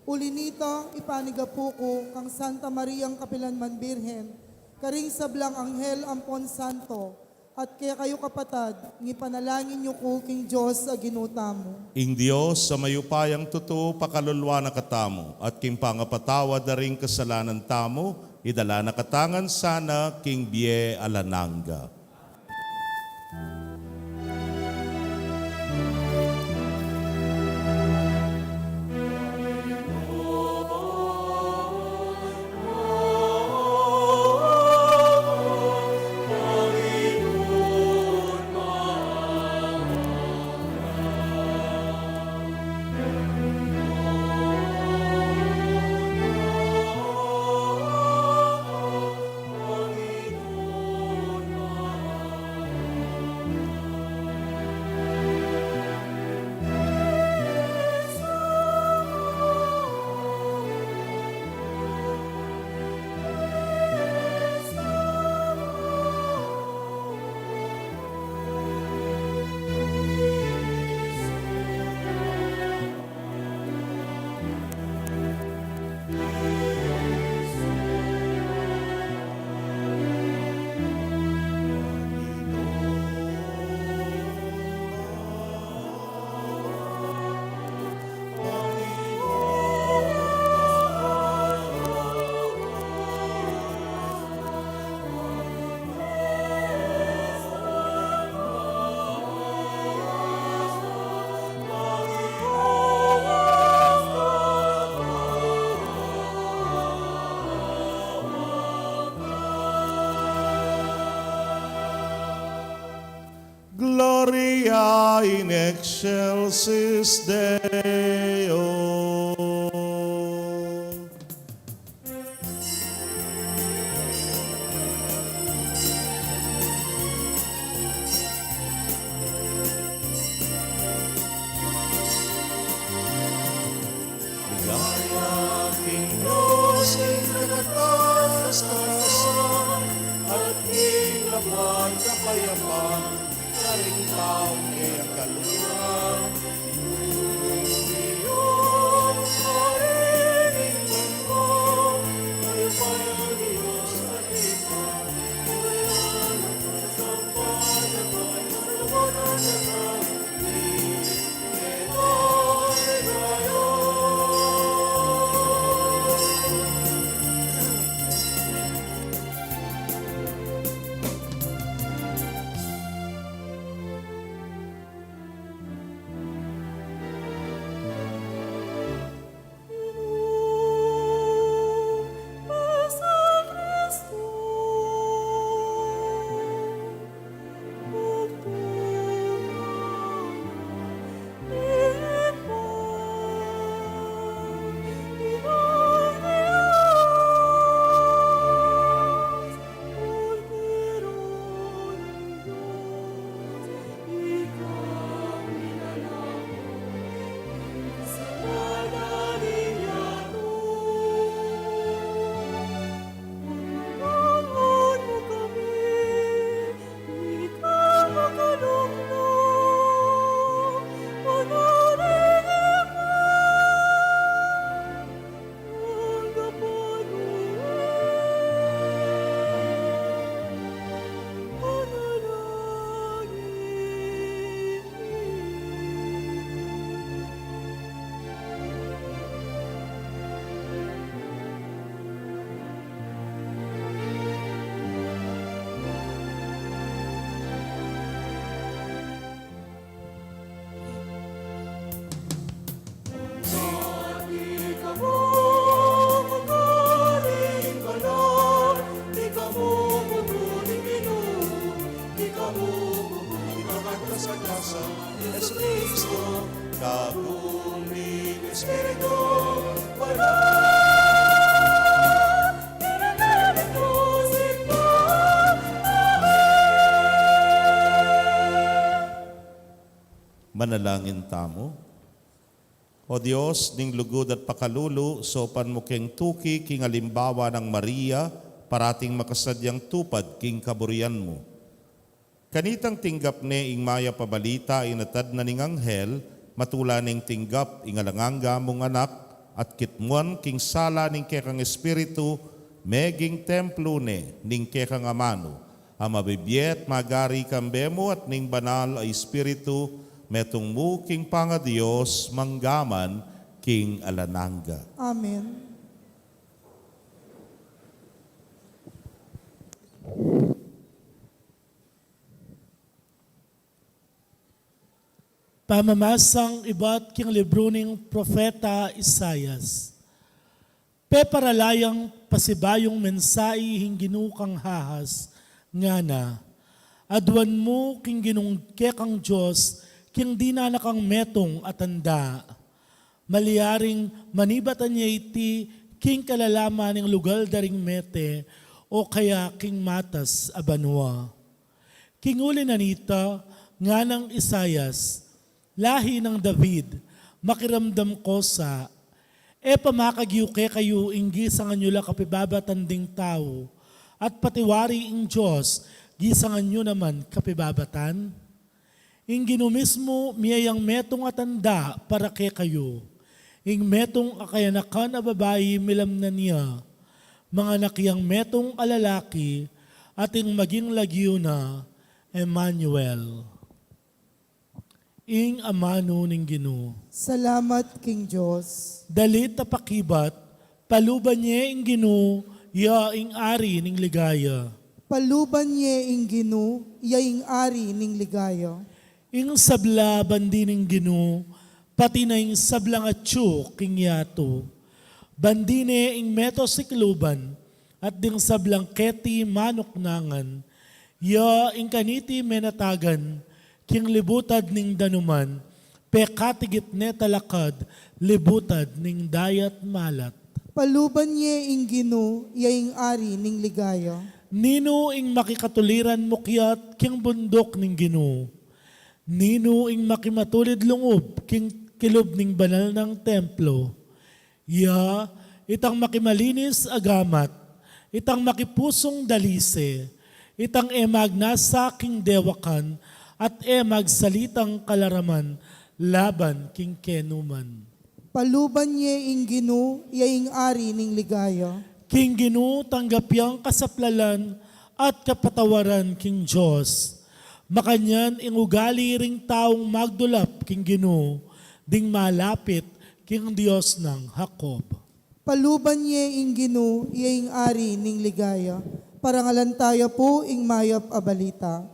Uli nita, ipanigapu ku kang Santa Mariang kapilanman Birhen, karing sablang anghel ampon santo, At kekayu, kapatad, ngipanalangin yu ku king Dios a Ginu tamu. Ing Dios a mayupayang tutu pakaluluan na katamu, at king pangapatawad da ring kasalanan tamu, idala na katamu ngan sana king bie alang angga. Gloria in excelsis Deo. Ligaya king Dios king nakatas a kasan, at king labuad kapayapan, karing taung keyang kaluguran. Manalangin tamu. O Dios, ning lugud at pakalulu, saupan mu keng tuki king alimbawa nang Maria, parating makasadyang tupad king kaburian mu. Kanitang tinggap ne ing mayap a balita a inatad na ning anghel, matula neng tinggap ing alang angga mung anak, at kitmuan king sala ning kekang espiritu, meging templo ne ning kekang amanu, A mabibie at magari kambe mu at ning Banal a Espiritu, metung mu king pangaDios, mangga man king alang angga. Amen. Pamamasang ibat king libru ning propeta Isaias. Peparala yang pasibayung mensahe ing Ginu kang hahas, ngana: Aduan mu king Ginung kekang Dios, king dinan na kang metung a tanda. Malyaring manibatan ya iti king kalalaman ning lugal da ring mete, o kaya king matas a banua. King uli na nita, nganang Isaias, lahi nang David, makiramdam ko sa, e pa makagyu kekayu ing gisangan yu la kapibabatan ding tau, at patiwari ing Dios, gisangan yu naman kapibabatan? Ing Ginu mismu mie yang metung a tanda para kekayu. Ing metung a kayanakan a babai milamnan ya. Manganak yang metung a lalaki, at ing maging lagyu na, Emmanuel. Ing amanu ning Ginu. Salamat king Dios. Dalit a pakibat, paluban ye ing Ginu, ya ing Ari ning ligaya. Paluban ye ing Ginu, ya ing Ari ning ligaya. Ing sabla bandi ning Ginu, pati na ing sablang atyu king yatu. Bandi ne ing meto sikluban, at ding sablang keti manuknangan, ya ing kaniti menatagan, king libutad ning danuman, pekatigit ne talakad, libutad ning dayat malat. Paluban ye ing Ginu, ya ing Ari ning ligaya. Ninu ing makikatuliran mukyat king bunduk ning Ginu? Ninu ing makimatulid lungub king kilub ning banal nang templo? Ya, itang makimalinis a gamat, itang makipusung dalise, itang e magnasa king dewakan, at e magsalitang kalaraman laban king kenuman. Paluban ye ing Ginu, ya ing Ari ning ligaya. King Ginu tanggap yang kasaplalan at kapatawaran king Dios. Makanyan ing ugali ring taung magdulap king Ginu, ding malapit king Dios nang Jacob. Paluban ye ing Ginu, ya ing Ari ning ligaya. Parangalan taya pu ing mayap a balita.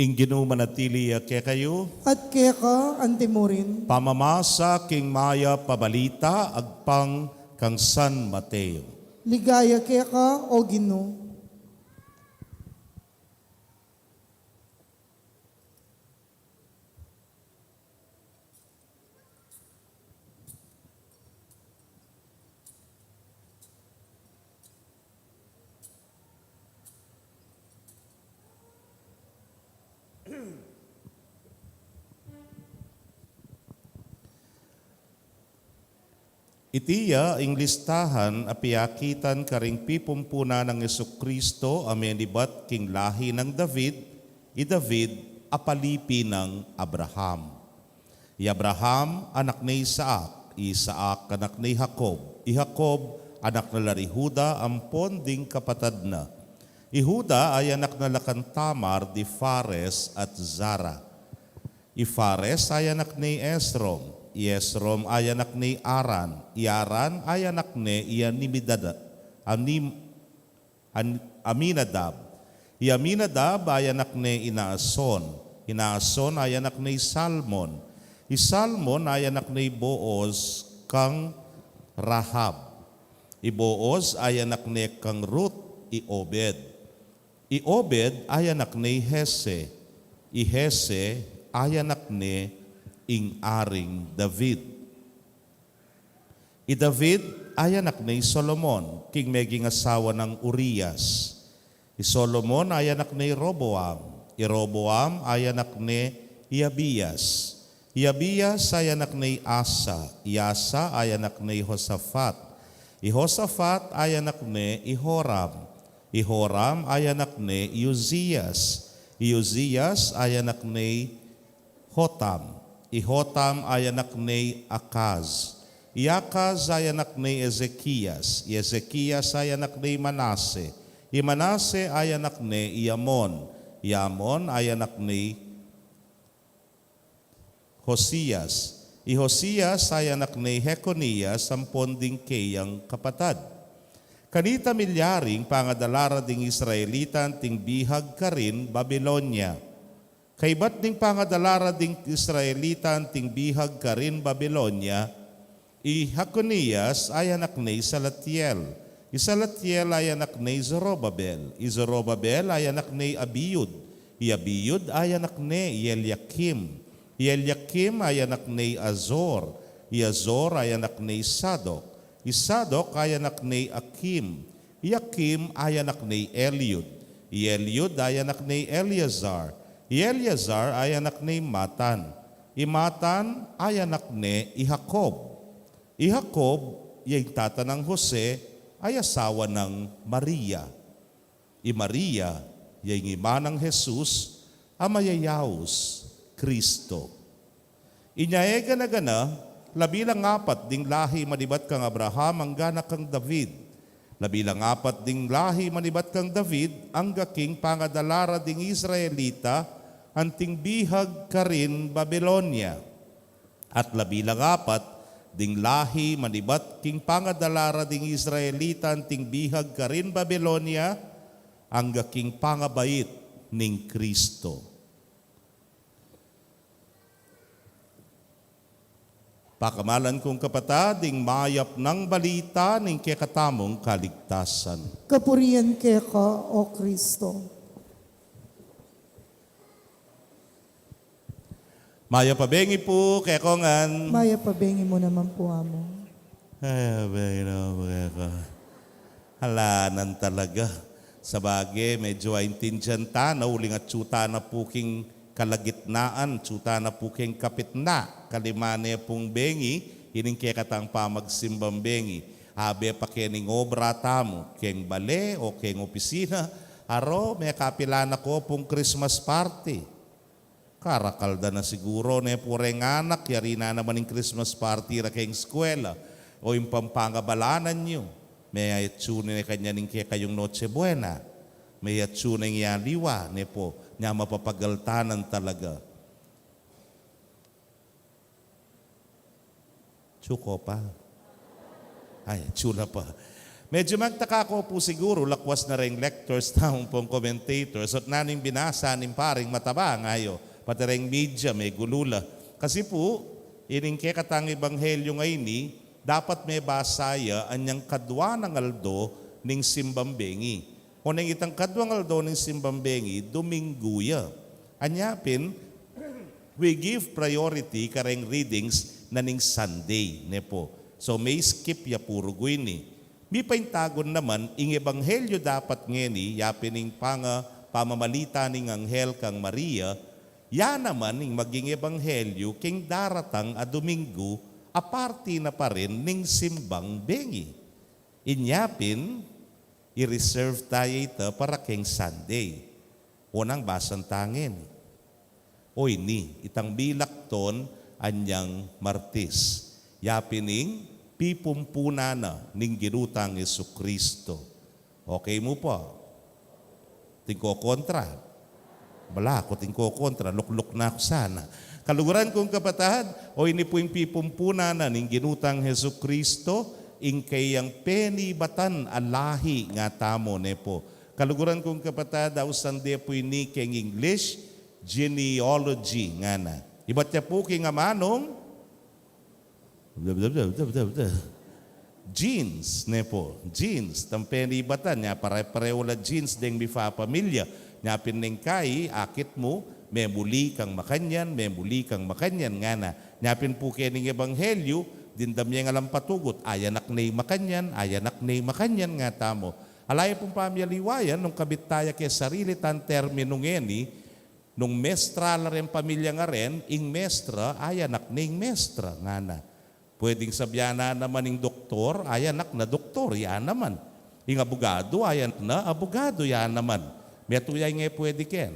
Ing Ginu manatili ya kekayu. At keka antimurin. Pamamasa king mayap a balita agpang kang San Mateo. Ligaya keka, o Ginu. Iti ya ing listahan a piakitan karing pipumpunan nang Jesucristo a menibat king lahi nang David, i David a palipi nang Abraham. I Abraham, anak ne i Isaac, Isaac anak ne i Jacob, i Jacob anak na la ri Juda ampon ding kapatad na. I Juda aya anak na la kang Tamar di Fares at Zara. I Fares aya anak ne i Esrom, i Esrom aya anak ne i Aran, i Aran aya anak ne i Aminadab, Anim-, An-, Aminadab. I Aminadab aya anak ne i Naason, i Naason aya anak ne i Salmon, i Salmon aya anak ne i Boaz kang Rahab, i Boaz aya anak ne kang Ruth, i Obed. I Obed aya anak ne i Jesse, i Jesse aya anak ne ing Aring David. I David aya anak ne i Solomon, king meging asawa nang Urias. I Solomon aya anak ne i Roboam, i Roboam aya anak ne i Abias, i Abias aya anak ne i Asa, i Asa aya anak ne i Josafat, i Josafat aya anak ne i Joram, i Joram aya anak ne i Uzias, i Uzias aya anak ne i Jotam, i Jotam aya anak ne i Akaz, i Akaz aya anak ne i Ezekias, i Ezekias aya anak ne i Manase, i Manase aya anak ne i Amon, i Amon aya anak ne i Josias, i Josias aya anak ne i Jeconias ampon ding keyang kapatad. Kanita milyari ing pangadala ra ding Israelita anting bihag karin Babilonia. Kaybat ning pangadala ra ding Israelita anting bihag karin Babilonia, i Jeconias aya anak ne i Salatiel, i Salatiel aya anak ne i Zorobabel, i Zorobabel aya anak ne i Abiud, i Abiud aya anak ne i Eliakim, i Eliakim aya anak ne i Azor, i Azor aya anak ne i Sadok, i Sadok aya anak ne i Akim, i Akim aya anak ne i Eliud, i Eliud aya anak ne i Eleazar, i Eleazar aya anak ne i Matan, i Matan aya anak ne i Jacob, i Jacob ya ing tata nang Jose a asawa nang Maria. I Maria ya ing ima nang Jesus a mayayaus Kristo. Inya e gana-gana, labilang apat ding lahi manibat kang Abraham angga na kang David. Labilang apat ding lahi manibat kang David angga king pangadala ra ding Israelita anting bihag karin Babilonia. At labilang apat ding lahi manibat king pangadala ra ding Israelita anting bihag karin Babilonia angga king pangabait ning Kristo. Pakamalan kung kapatad, ing mayap nang balita ning kekatamung kaligtasan. Kapurian keka, O Kristo. Mayap a bengi pu kekongan. Mayap a bengi mu naman pu, Among. Ay, bengi naman pu keka. Ala nan talaga. Sabage, medyo aintindian ta na uling atyu ta na pu king kalagitnaan, atyu ta na pu king kapitna. Kalima ne pung bengi, ining kekatang pamagsimbang bengi. Abe pa keng obra tamu, keng bale o keng opisina, aro, mekapila na ko pung Christmas party. Karakal da na siguro ne pu reng anak, yari na naman ing Christmas party ra keng eskwela, o ing pampangabalanan yu. Meyatsu ne kanyan ing kekayung Noche Buena. Meyatsu ne ing aliwa, ne pu, nya mapapagaltanan talaga. Atsu ko pa. Ay, atsu na pa. Medyo magtaka ko pu siguro, lakwas na reng lectors, tamu pung commentators, at naning binasa ning paring matabang, ayo, pati reng media, megulu la. Kasi pu, ining kekatang ebanghelyo ngeni, dapat mebasa ya anyang kadwa nang aldo ning simbang bengi. Oneng itang kadwang aldo ning simbang bengi, Dominggu ya. Anya pin, we give priority kareng readings na ning Sunday, ne pu. So, me-skip ya pu rugu ini. Mipaintagun naman, ing ebanghelyo dapat ngeni, yapin ing panga-, pamamalita ning anghel kang Maria, ya naman ing maging ebanghelyo king daratang a Dominggu, a parti na pa rin ning simbang bengi. Inya pin, i-reserve ta ya ita para keng Sunday. Onang basan ta ngeni. O ini, itang bilakton anyang Martes. Ya pin ing pipumpunan na ning Ginu tang Jesucristo. Okay mu pa? Atin kokontra? Bala ku atin kokontra, lukluk na ku sana. Kaluguran kung kapatad, o ini pu ing pipumpunan na ning Ginu tang Jesucristo, ing kayang penibatan a lahi ngatamu, ne pu. Kaluguran kung kapatad, ausan de pu ini keng English, genealogy ngana. Ibat ya pu king amanung genes, ne pu. Genes. Itang penibatan, nya pare-pareho la genes deng mipapamilya. Nya pin neng kai, akit mu, memuli kang makanyan, memuli kang makanyan ngana. Nya pin pu keni ing ebanghelyu, dimdam ye ing alang patugut, ayanak ne ing makanyan, ayanak ne ing makanyan ngatamu. Ala ye pung pamialiwayan, nung kabit taya keng sarili tang terminu ngeni, nung mestra la reng pamilyang aren, ing mestra, ayanak ne ing mestra ngana. Pwedeng sabyan na naman ing doktor, ayanak na doktor, ya naman. Ing abogado, ayanak na abogado, ya naman. Metung ya ing e pwede ken.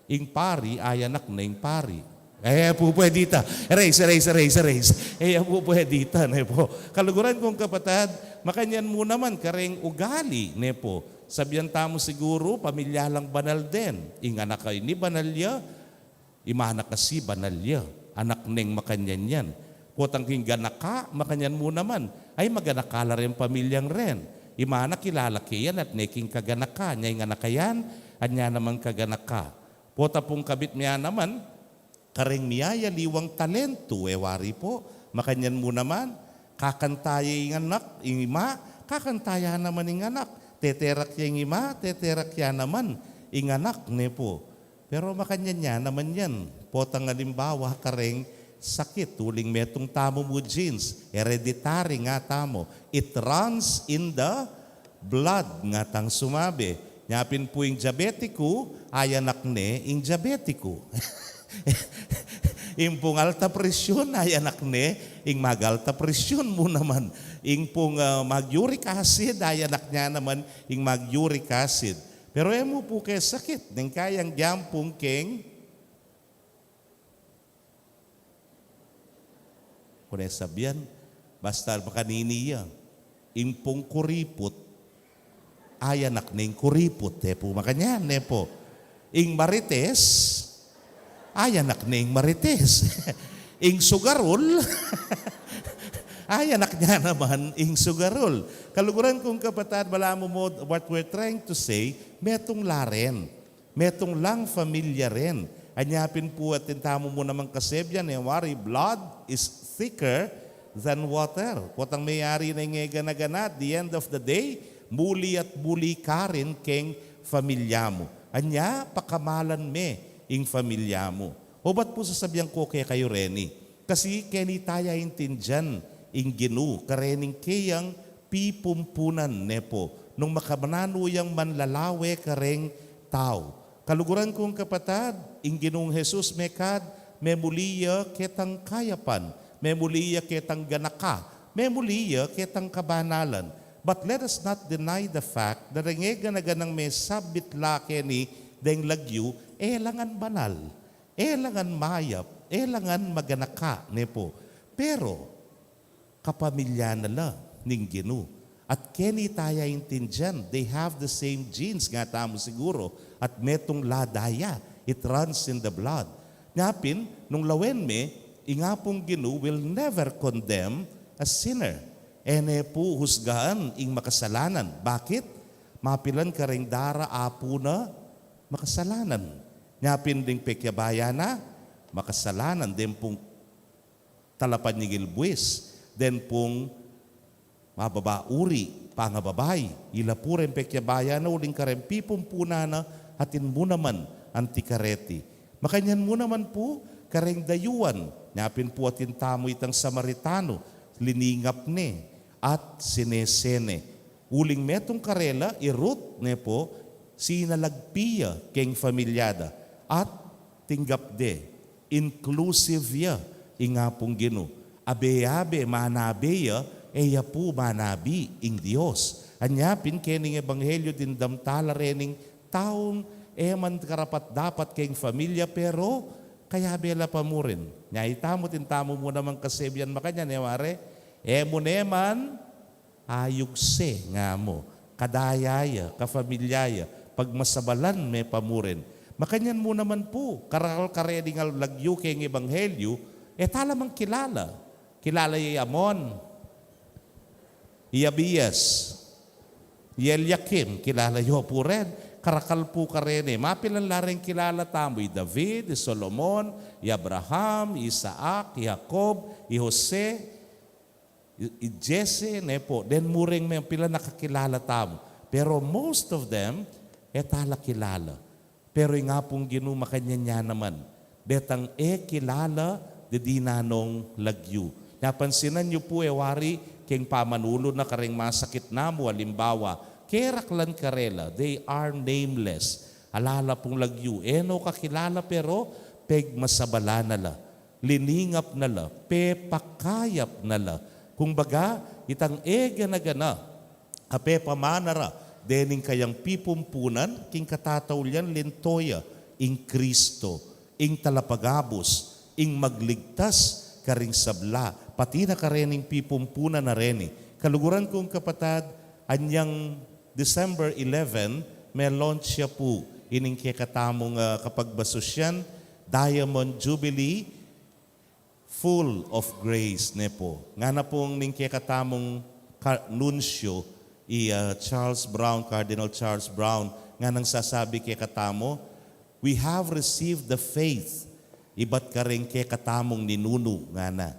Ing pari, ayanak na ing pari. E pu pwede ita. Erase, erase, erase, erase. E pu pwede ita, ne pu. Kaluguran kung kapatad, makanyan mu naman kareng ugali, ne pu. Sabyan tamu siguru, pamilya lang banal den. Ing anak a ini banal ya, ing mana kasi banal ya. Anak neng makanyan yan. Potang king ganaka, makanyan mu naman. Ay, maganaka la reng pamilyang ren. Ing mana kilala ke yan at ne king kaganaka. Nya ing anak a yan, anya naman kaganaka. Pota pung kabit mya naman, kareng miyayaliwang talentu, e wari pu, makanyan mu naman, kakanta ya ing anak, ing ima, kakanta ya naman ing anak, teterak ya ing ima, teterak ya naman ing anak, ne pu. Pero makanyan ya naman yan. Potang alimbawa, kareng sakit, uling metung tamu mu genes, hereditary ngatamu. It runs in the blood, ngatang sumabi. Nya pin pu ing diabetiku, ayanak ne ing diabetiku. Ing pung alta presyun, ayanak ne ing mag-alta presyun mu naman. Ing pung, ah, mag-uric acid, ayanak ne naman ing mag-uric acid. Pero e mu pu kesakit, neng kayang gyampung keng Kone sabyan, basta makanini ya. Ing pung kuriput, ayanak ne ing kuriput, e pu makanyan, ne pu. Ing marites, ayanak ne ing marites. Ing sugarul, ayanak ne naman ing sugarul. Kaluguran kung kapatad, balamu mu, what we're trying to say, metung la ren. Metung lang familia ren. Anya pin pu atin tamu mu namang kasebyan, e wari, blood is thicker than water. Potang meyari na ing e gana-gana, at the end of the day, muli at muli ka rin keng familia mu. Anya, pakamalan me ing familia mu. Obat pu sasabyan ku kekayu reni. Kasi keni taya intindian ing Ginu, karening keyang pipumpunan, ne pu, nung makananu yang manlalawe kareng tau. Kaluguran kung kapatad, ing Ginung Jesus mekad, memuli ya ketang kayapan, memuli ya ketang ganaka, memuli ya ketang kabanalan. But let us not deny the fact that deng e gana-ganang mesabit la keni deng lagyu, e la ngan banal. E la ngan mayap, e la ngan maganaka, ne pu. Pero, kapamilya na la ning Ginu. At keni taya intindian, they have the same genes, ngatamu siguru, at metung la daya, it runs in the blood. Nya pin, nung lawen me, ing Apung Ginu will never condemn a sinner. E ne pu husgahan ing makasalanan. Bakit? Mapilan kareng dara apu na makasalanan. Nya pin deng pekyabayan na makasalanan, deng pung talapanyingil buis, deng pung mababa uri, pangababai, ila pu reng pekyabayan na uling kareng pipumpunan na atin mu naman anti kareti. Makanyan mu naman pu kareng dayuan, nya pin pu atin tamu itang Samaritano, liningap ne at sinese ne. Uling metung karela, i Ruth, ne pu, sinalagpi ya keng familia da, at tinggap de, inclusive ya ing Apung Ginu. Abe-abe manabi ya, e ya pu manabi ing Dios. Anya pin kening ebanghelyu dimdam tala rening taung e man karapat-dapat keng familia, pero Kayabe la pa mu rin. Nya itamu, atin tamu mu naman kasebian makanyan, e wari? E mu ne man ayugse, nga mu, kadaya ya, kafamilya ya, pagmasabalan me pa mu rin. Makanyan mu naman pu, karakal kareni ngan lagyu keng ebanghelyu, e ta la mang kilala. Kilala ya i Amon, i Abias, i Eliakim, kilala yu pu ren, karakal pu kareni. Mapilan la ren kilala tamu, i David, i Solomon, i Abraham, i Isaac, i Jacob, i Jose, i, i Jesse, ne pu, den mu ren mapilan a kakilala tamu. Pero most of them, e ta la kilala. Pero ing Apung Ginu makanyan ya naman, detang e kilala, didinan nong lagyu. Napansinan yu pu, e wari, keng pamanulu na kareng masakit namu, alimbawa, keraklan karela, they are nameless. Ala la pung lagyu, e no kakilala, pero pegmasabalan na la, liningap na la, pepakayap na la. Kumbaga, itang e gana-gana a pepamana ra dening kayang pipumpunan, king katataulian linto ya ing Kristo, ing talapagabus, ing magligtas karing sabla, pati na karening pipumpunan a reni. Kaluguran kung kapatad, anyang December eleven, me-launch ya pu ining kekatamung, ah, kapagmasusyan, Diamond Jubilee, Full of Grace, ne pu. Ngana pung ning kekatamung ka-, nuncio, i, ah, Charles Brown, Cardinal Charles Brown, nganang sasabi kekatamu, "We have received the faith," ibat kareng kekatamung ninunu, ngana.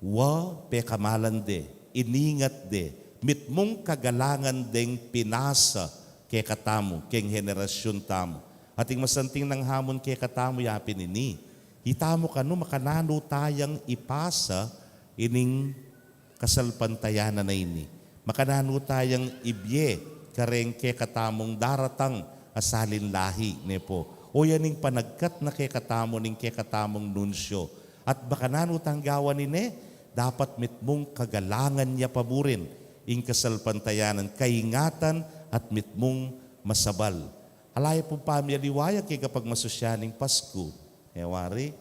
Wa, pekamalan de, iningat de, mitmung kagalangan deng pinasa kekatamu, keng henerasyun tamu. Ating masanting nang hamun kekatamu, yapin ini, itamu kanu makananu tayang ipasa ining kasalpantayanan a ini. Makananu tayang ibie kareng kekatamung daratang a salin lahi, ne pu. O yan ing panagkat na kekatamu ning kekatamung nuncio. At makananu tang gawan ini, dapat mitmung kagalangan ya pa burin ing kasalpantayanan, kaingatan at mitmung masabal. Ala ya pung pamialiwa ya keng kapagmasusyan ning Pasku. E wari,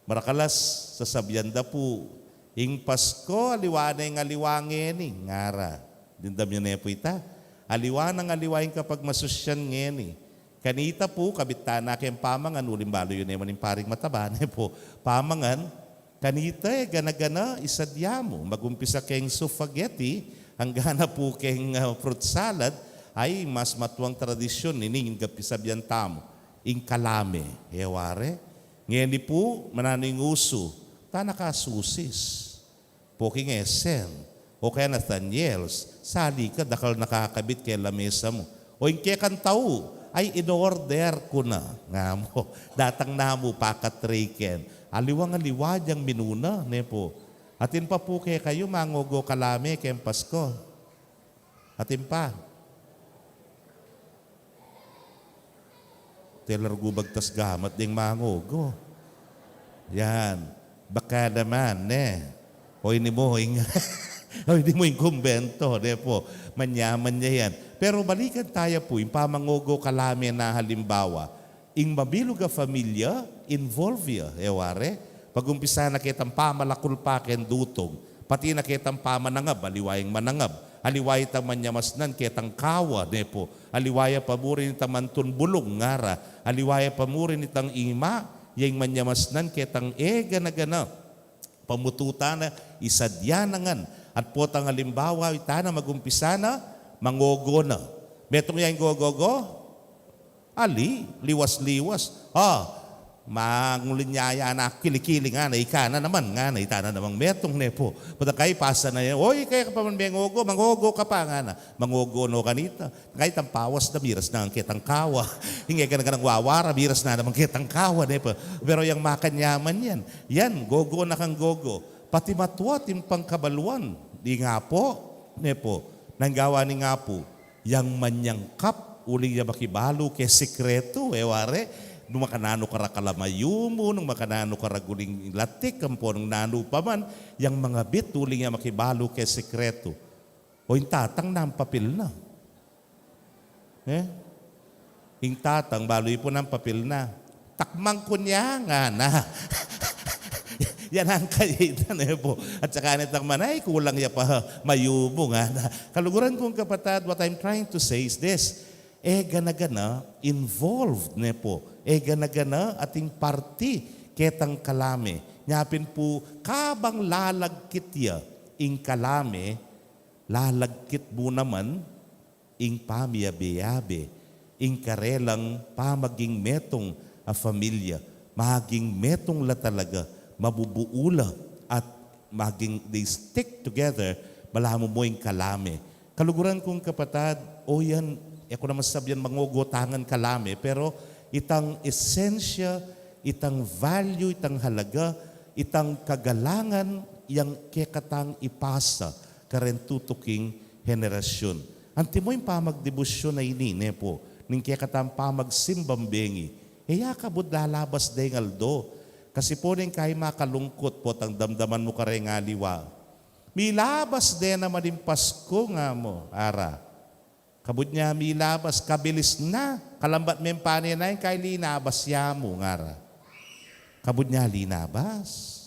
marakalas sasabian da pu, "Ing Pasko, aliwa ne ing aliwa ngeni," ngara. Dimdam yu ne pu ita? Aliwa nang aliwa ing kapagmasusyan ngeni. Kanita pu, kabit ta na keng pamangan, uling balu yu ne man ing paring mataba, ne pu. Pamangan, kanita e gana-gana isadya mu. Magumpisa keng spaghetti, angga na pu keng, ah, fruit salad, ay mas matuang tradisyun ini ing pisabian tamu. Ing kalame, e wari? Ngeni pu, mananu ing usu? Ta na ka Susis, pu king S M, o kaya Nathaniel's, sali ka, dakal na kakabit keng lamesa mu. O ing kekang tau, ay, in-order ku na, nga mu. Datang na mu, paka-tray ken. Aliwang-aliwa yang minuna, ne pu. Atin pa pu kekayu mangogo kalame keng Pasko? Atin pa? Tela rugu bagtas gamat deng mangogo. Yan. Baka naman, ne? O ini mu ing, o ini mu ing kumbento, ne pu? Manyaman ya yan. Pero balikan taya pu, ing pamangogo kalame na halimbawa, ing mabilug a familia, involve ya, e wari? Pagumpisa na ketang pamalakul pa keng dutong, pati na ketang pamanangab, aliwa yang manangab, aliwa itang manyamasnan ketang kawa, ne pu? Aliwa ya pa mu rin itang mantun bulung, ngara. Aliwa ya pa mu rin itang ima, yang manyamasnan ketang e gana-gana. Pamututan na, isadya na ngan. At potang alimbawa, ita na magumpisa na, mangogo na. Metung ya ing gogogo? Ali, liwas-liwas. O, mangulinyaya na, kili-kili ngana, ika na naman ngana, ita na namang metung, ne pu? Pota kay pasa na yan, "Oy, kaya ka pa man mengogo, mangogo ka pa," ngana. Mangogo no kanita. Kaya itang pawas na, miras na ngan ketang kawa. Ing e gana-ganang wawara, miras na naman ketang kawa, ne pu? Pero yang makanyaman yan. Yan, gogo na kang gogo. Pati matwa atin pang kabaluan. Ing apu, ne pu? Nanu ing gawa ning apu? Yang manyangkap, uling ya makibalu keng sekretu, e wari? Nung makananu kara kalamayu mu, nung makananu kara guling latik, ampo nung nanu pa man, yang mangabit, uling ya makibalu keng sekretu. O ing tatang nanu ing papil na? E? Ing tatang, balu yu pu nanu ing papil na. Takmang ku ne, ngana. Yan ang kayaitan, e pu. At saka ne takmang, ay, kulang ya pa, mayumu, ngana. Kaluguran kung kapatad, what I'm trying to say is this. E gana-gana, involved, ne pu. E gana-gana, ating parti ketang kalame. Nya pin pu, kabang lalagkit ya ing kalame, lalagkit mu naman ing pamiabe-abe, ing karelang pamaging metung a familia, maging metung la talaga, mabubuu la, at maging they stick together, balamu mu ing kalame. Kaluguran kung kapatad, o yan, e ku naman sabyan mangogotangan kalame, pero itang esensya, itang value, itang halaga, itang kagalangan, yang kekatang ipasa karen tutuking henerasyun. Antimo ing pamagdebosyon a ini, ne pu, ning kekatang pamagsimbang bengi, e ya kabud lalabas deng aldo. Kasi pu ning kai makalungkut, potang damdaman mu kareng aliwa, milabas de naman ing Pasku, nga mu, ara. Kabud ne milabas, kabilis na. Kalambat me ing pane na, ing kai linabas ya mu, ngara. Kabud ne linabas.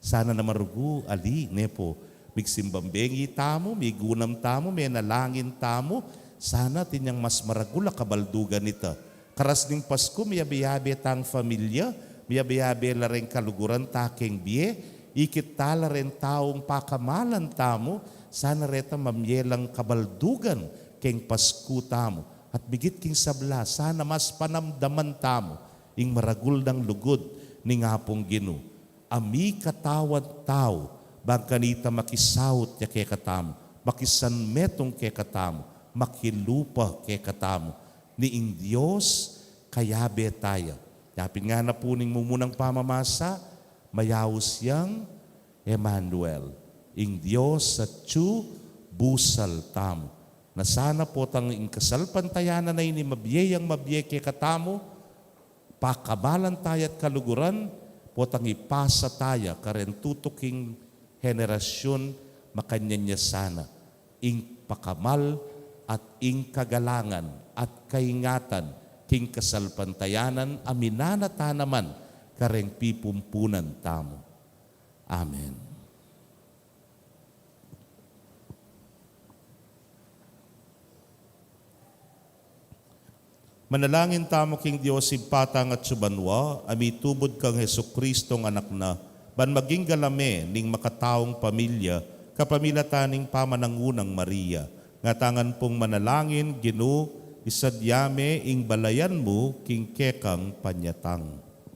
Sana naman rugu, ali, ne pu, migsimbang bengi tamu, migunam tamu, menalangin tamu, sana atin yang mas maragul a kabaldugan ita. Karas ning Pasku, miyabe-yabe tang familia, miyabe-yabe la reng kaluguran ta keng bie, ikit ta la reng taung pakamalan tamu, sana reta mamie lang kabaldugan keng Pasku tamu. At bigit king sabla, sana mas panamdaman tamu ing maragul nang lugud ning Apung Ginu. A mikatawan tau, bang kanita makisaut ya kekatamu, makisanmetung kekatamu, makilupa kekatamu, ni ing Dios kayabe taya. Yapin ngana pu ning mumunang pamamasa, mayaus yang Emmanuel, ing Dios atyu busal tamu. Na sana potang ing kasalpantayanan a ini mabie yang mabie kekatamu, pakamalan taya at kaluguran, potang ipasa taya karen tutuking henerasyun, makanyan ya sana ing pakamal at ing kagalangan at kaingatan king kasalpantayanan a minana ta naman kareng pipumpunan tamu. Amen. Manalangin tamu king Dios Ibpa tang atsu banua, a mitubud kang Jesucristong Anak na, ban maging galame ning makataung pamilya, kapamilatan ning pamanangunang Maria. Ngatamu pung manalangin, Ginu, isadya me ing balayan mu king kekang panyatang.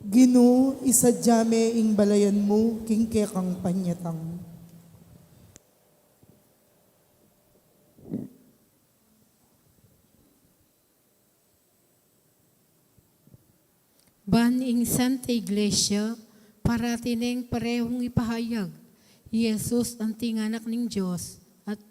Ginu, isadya me ing balayan mu king kekang panyatang. Ban ing Santa Iglesia, parati neng parehung ipahayag, i Jesus anting Anak ning Dios, at,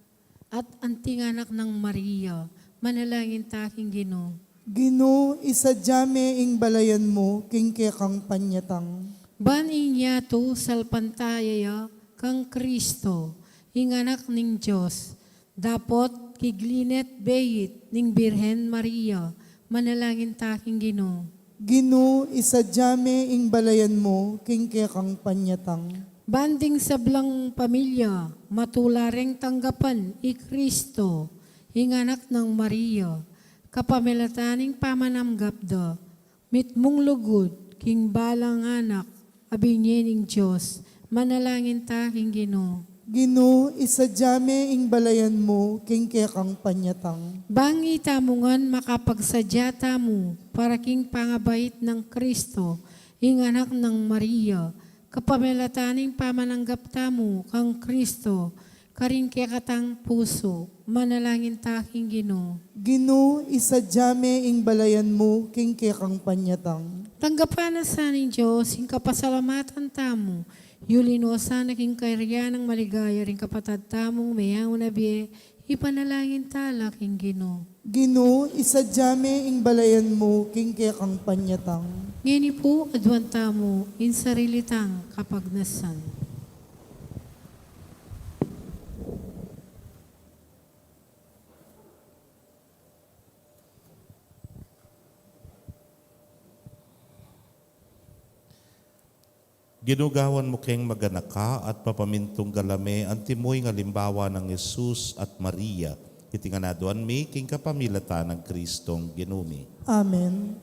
at anting Anak nang Maria, manalangin ta king Ginu. Ginu, isadya me ing balayan mu king kekang panyatang. Ban ing yatu salpantaya ya kang Kristo, ing Anak ning Dios, dapot kiglinit beit ning Birhen Maria, manalangin ta king Ginu. Ginu, isadya me ing balayan mu king kekang panyatang. Ban ding sablang pamilya, matula reng tanggapan i Kristo, ing Anak nang Maria, kapamilatan ning pamananggap da, mitmung lugud king balang anak a binie ning Dios, manalangin ta king Ginu. Ginu, isadya me ing balayan mu king kekang panyatang. Bang itamu ngan makapagsadya tamu para king pangabait nang Kristo, ing Anak nang Maria, kapamilatan ning pamananggap tamu kang Kristo, karing kekatang pusu, manalangin ta king Ginu. Ginu, isadya me ing balayan mu king kekang panyatang. Tanggapan na sa ning Dios ing kapasalamatan tamu, yuli no sana king kayarian nang maligaya ring kapatad tamung meyaun a bie, ipanalangin ta la king Ginu. Ginu, isadya me ing balayan mu king kekang panyatang. Ngeni pu, aduan tamu ing sarili tang kapagnasan. Ginu, gawan mu keng maganaka at papamintunggal mi anti mu ing alimbawa nang Jesus at Maria, iti ngan aduan mi king kapamilatan nang Kristong Ginu mi. Amen.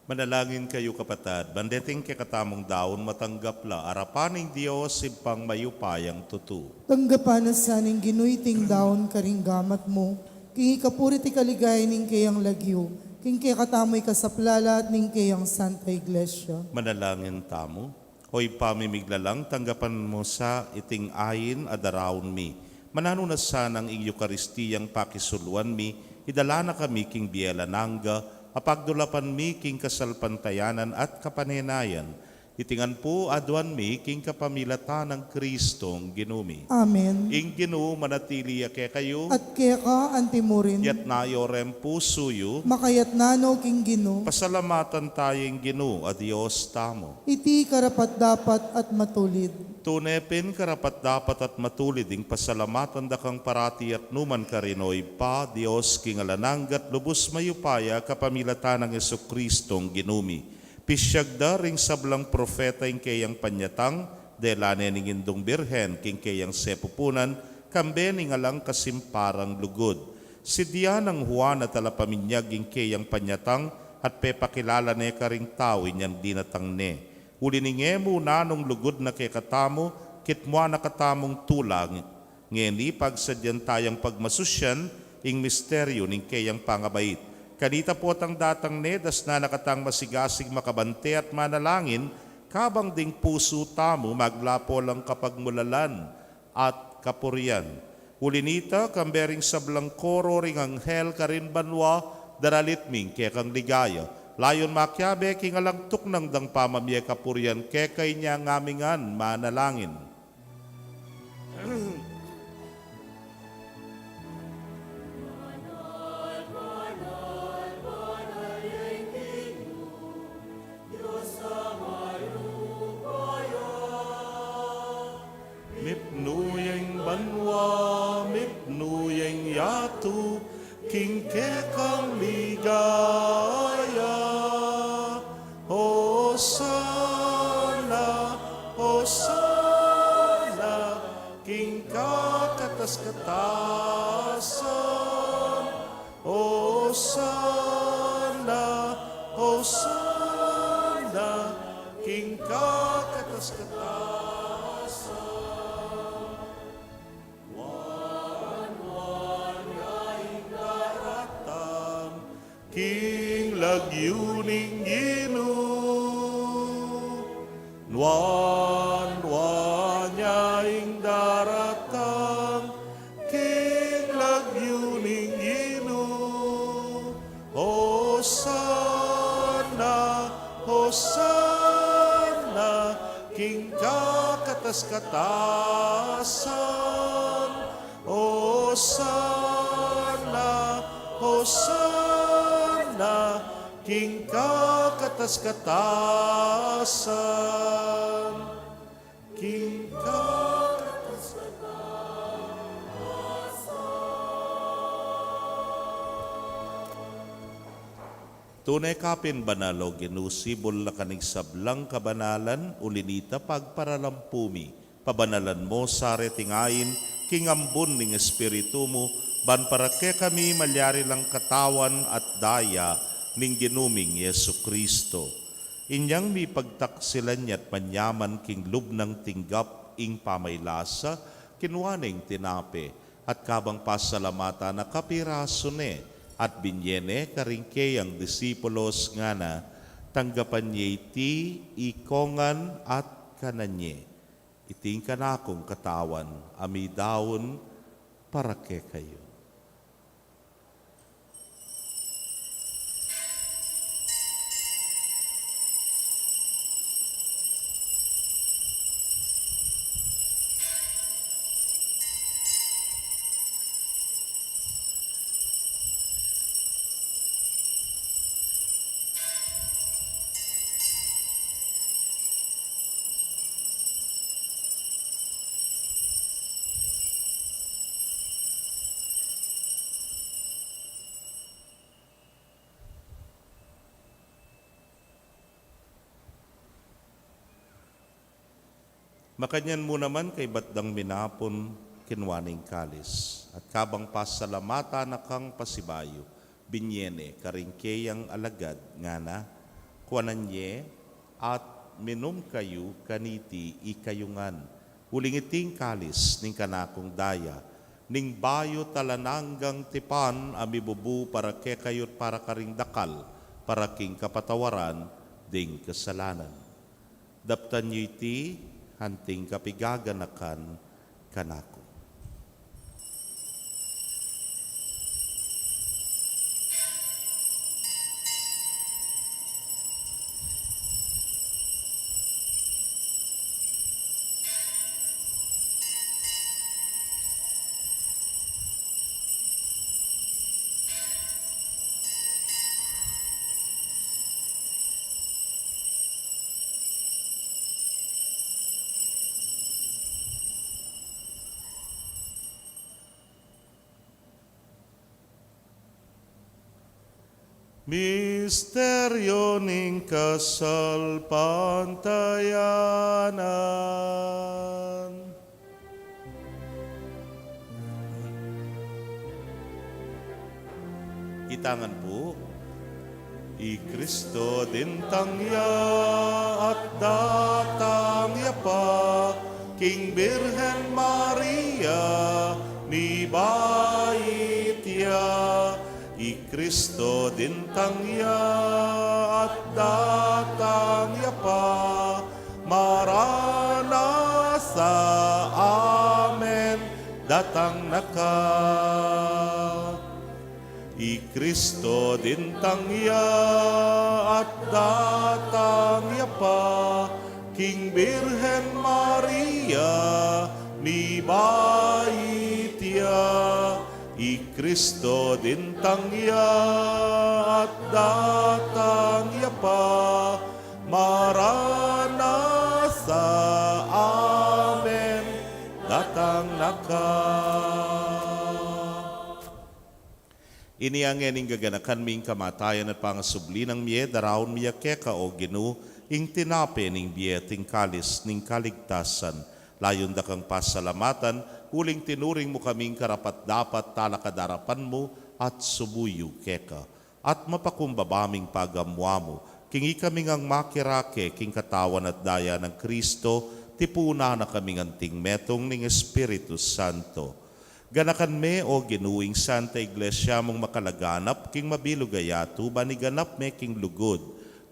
Manalangin kayu, kapatad, ban deting kekatamung daun matanggap la arapan ning Dios, Ibpang mayupayang tutu. Tanggapan na sa ning Ginu iting daun karing gamat mu, king ikapuri't ikaligaya ning keyang lagyu, king kekatamu ikasaplalat ning keyang Santa Iglesia. Manalangin tamu. O Ibpa ming miglalang, tanggapan mu sa iting ain a daraun mi. Mananu na sanang ing Eukaristiyang pakisuluan mi, idala na kami king bie alang angga, a pagdulapan mi king kasalpantayanan at kapanenayan, Iti ngan pu aduan mi king kapamilatan nang Kristong Ginu mi. Amen. Ing Ginu manatili ya kekayu. At keka antimurin. Itas yu reng pusu yu. Makaitas no king Ginu. Pasalamatan taya ing Ginu a Dios tamu. Iti karapat-dapat at matulid. Tune pin karapat-dapat at matulid ing pasalamatan da kang parati at nukarin man, O Ibpa, Dios king alang angga at lubus mayupaya, kapamilatan nang Jesucristong Ginu mi. Pisiag da ring sablang propeta ing keyang panyatang, dela ne ning Indung Birhen king keyang sepupunan, kambe ning alang kasimparang lugud. Sidya nang Juan a talapaminyag ing keyang panyatang, at pepakilala ne karing tau inyang dinatang ne. Uli ning e mu nanung lugud na kekatamu, kitmuan na katamung tula, ngeni pagsadyan tayang pagmasusian ing misteryu ning keyang pangabait. Kanita potang datang ne, dasnan na katang masigasig makabante at manalangin, kabang ding pusu tamu maglapo lang kapagmulalan at kapurian. Uli nita, kambe ring sablang koro ring anghel karin banua, daralit mi ing kekang ligaya. Layun makiabe king alang tuknang dang pamamie kapurian keka, inya ngan mi ngan manalangin. Mipnu ya ing banua, mipnu ya ing yatu, king kekang ligaya. Hosana, hosana, king kakatas-katasan. Hosana, hosana, king kakatas-katasan. Nuan, nuan ya ing daratang king lagyu ning Ginu. Nuan, nuan ya ing daratang king lagyu ning Ginu. Hosana, hosana, king kakatas-katasan. Hosana, hosana, king kakatas-katasan. King kakatas-katasan. Tune ka pin banal, O Ginu, sibul na ka ning sablang kabanalan, uli nita pagparalampu mi, pabanalan mo sa reting ain king ambun ning Espiritu mu, ban para kekami malyari lang Katawan at Daya ning Ginu ming Jesucristo. Inyang mipagtaksilan ya at manyaman king lub nang tinggap ing pamaylasa, kinua ne ing tinape, at kabang pasalamatan na, kapirasu ne, at binye ne karing keyang disipulos, ngana: Tanggapan ye iti ikongan at kanan ye. Iti ing kanakung katawan a midaun para kekayu. Makanyan mu naman, kaybat dang minapun, kinua ne ing kalis, at kabang pasalamatan na kang pasibayu, binye ne karing keyang alagad, ngana: Kuanan ye at minum kayu kaniti ikayu ngan, uling iti ing kalis ning kanakung daya, ning bayu at alang anggang tipan, a mibubu para kekayu at para karing dakal, para king kapatawaran ding kasalanan. Daptan yu iti anting kapigaganakan kanaku. Misteryo ning kasalpantayanan. Itangan pu. I Kristo dintang ya at datang ya pa king Birhen Maria, mibait ya. I Kristo dintang ya at datang ya pa. Maranatha, amen, datang na ka. I Kristo dintang ya at datang ya pa king Birhen Maria, mibait ya. I Kristo dintang ya at datang ya pa. Maranatha, amen, datang na ka. Ini ngeni ing gaganakan mi ing kamatayan at pangasubli nang mie, daraun mi ya keka, o Ginu, ing tinape ning bie at ing kalis ning kaligtasan. Layun da kang pasalamatan, uling tinuring mu kaming karapat-dapat talakad king arapan mu at sumuyu keka. At mapakumbaba ming pagamuamu, king ikami ngang makirake king katawan at daya nang Kristo, tipunan na kaming anting metung ning Espiritu Santo. Ganakan me, o Ginu, ing Santa Iglesia mung makalaganap king mabilug a yatu, ban iganap me king lugud.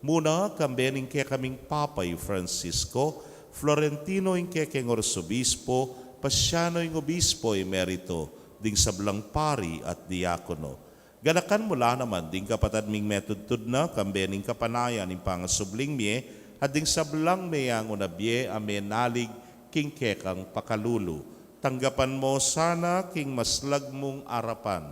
Muna, kambe ning kekaming Papa i Francisco, Florentino ing kekeng Arsobispo, Pasiano ing Obispo Emerito, ding sablang pari at diakono. Ganakan mu la naman ding kapatad ming metudtud na, kambe ning kapanayan ning pangasubling mie, at ding sablang meyangu na bie a menalig king kekang pakalulu. Tanggapan mu sana king maslag mung arapan.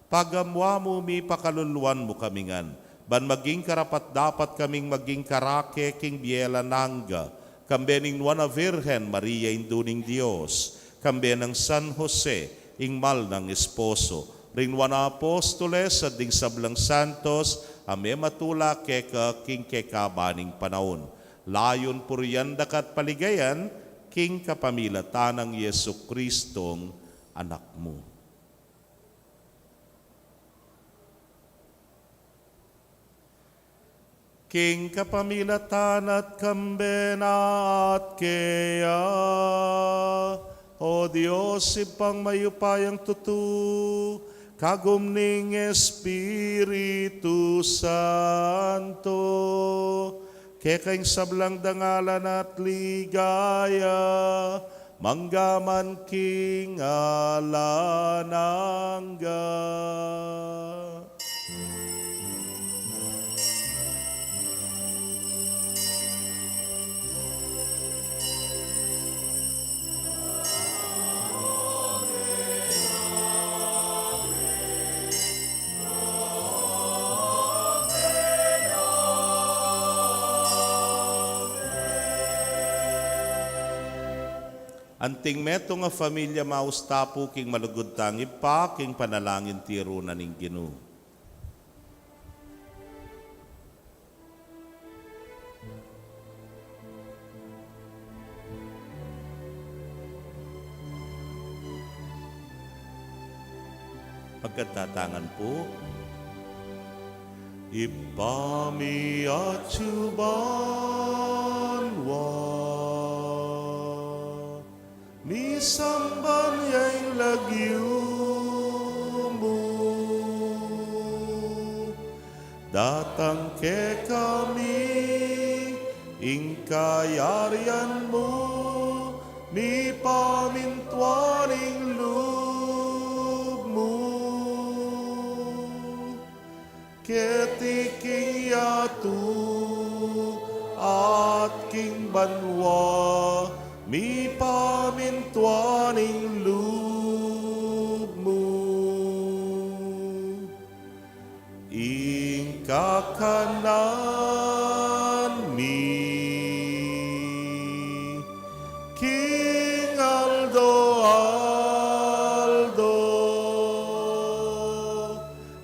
Pagamuamu mi, pakaluluan mu kami ngan, ban maging karapat-dapat kaming maging karake king bie alang angga, kambe ning Nuan a Virgen Maria, Indu ning Dios, kambe nang San Jose, ing mal nang esposo, ring Nuan a Apostoles, at ding sablang santos a mematula keka king kekaban ning panaun. Layun purian da ka at paligayan, king kapamilatan nang Jesucristong Anak mu. King kapamilatan na at kambe na at keya, o Dios, Ibpang mayupayang tutu, kagum ning Espiritu Santo, keka ing sablang dangalan at ligaya, mangga man king alang angga. Anting metung a familia, maus ta pu king malugud tang Ibpa, king panalangin tiru na ning Ginu. Pagkatatangan pu. Ibpa mi atsu banua, misamban ya ing lagyu mu, datang kekami ing kayarian mu, mipamintuan ing lub mu keti king yatu at king banua, mipamintuan ing lub mu. Ing kakanan mi king aldo-aldo,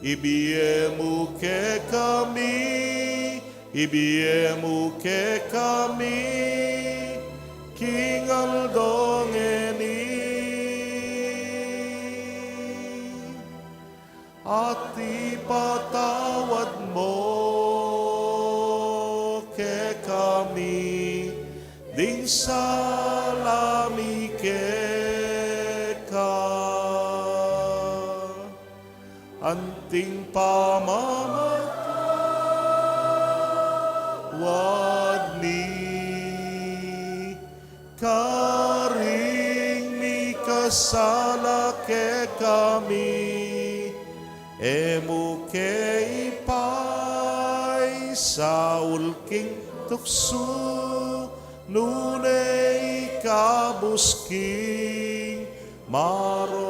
Ibie mu kekami, ibie mu kekami, king aldo ngeni. At ipatawad mu kekami ding sala mi keka, anting pamamatawad mi karing mikasala kekami. E mu ke ipaisaul king tuksu, nune ikabus king marok.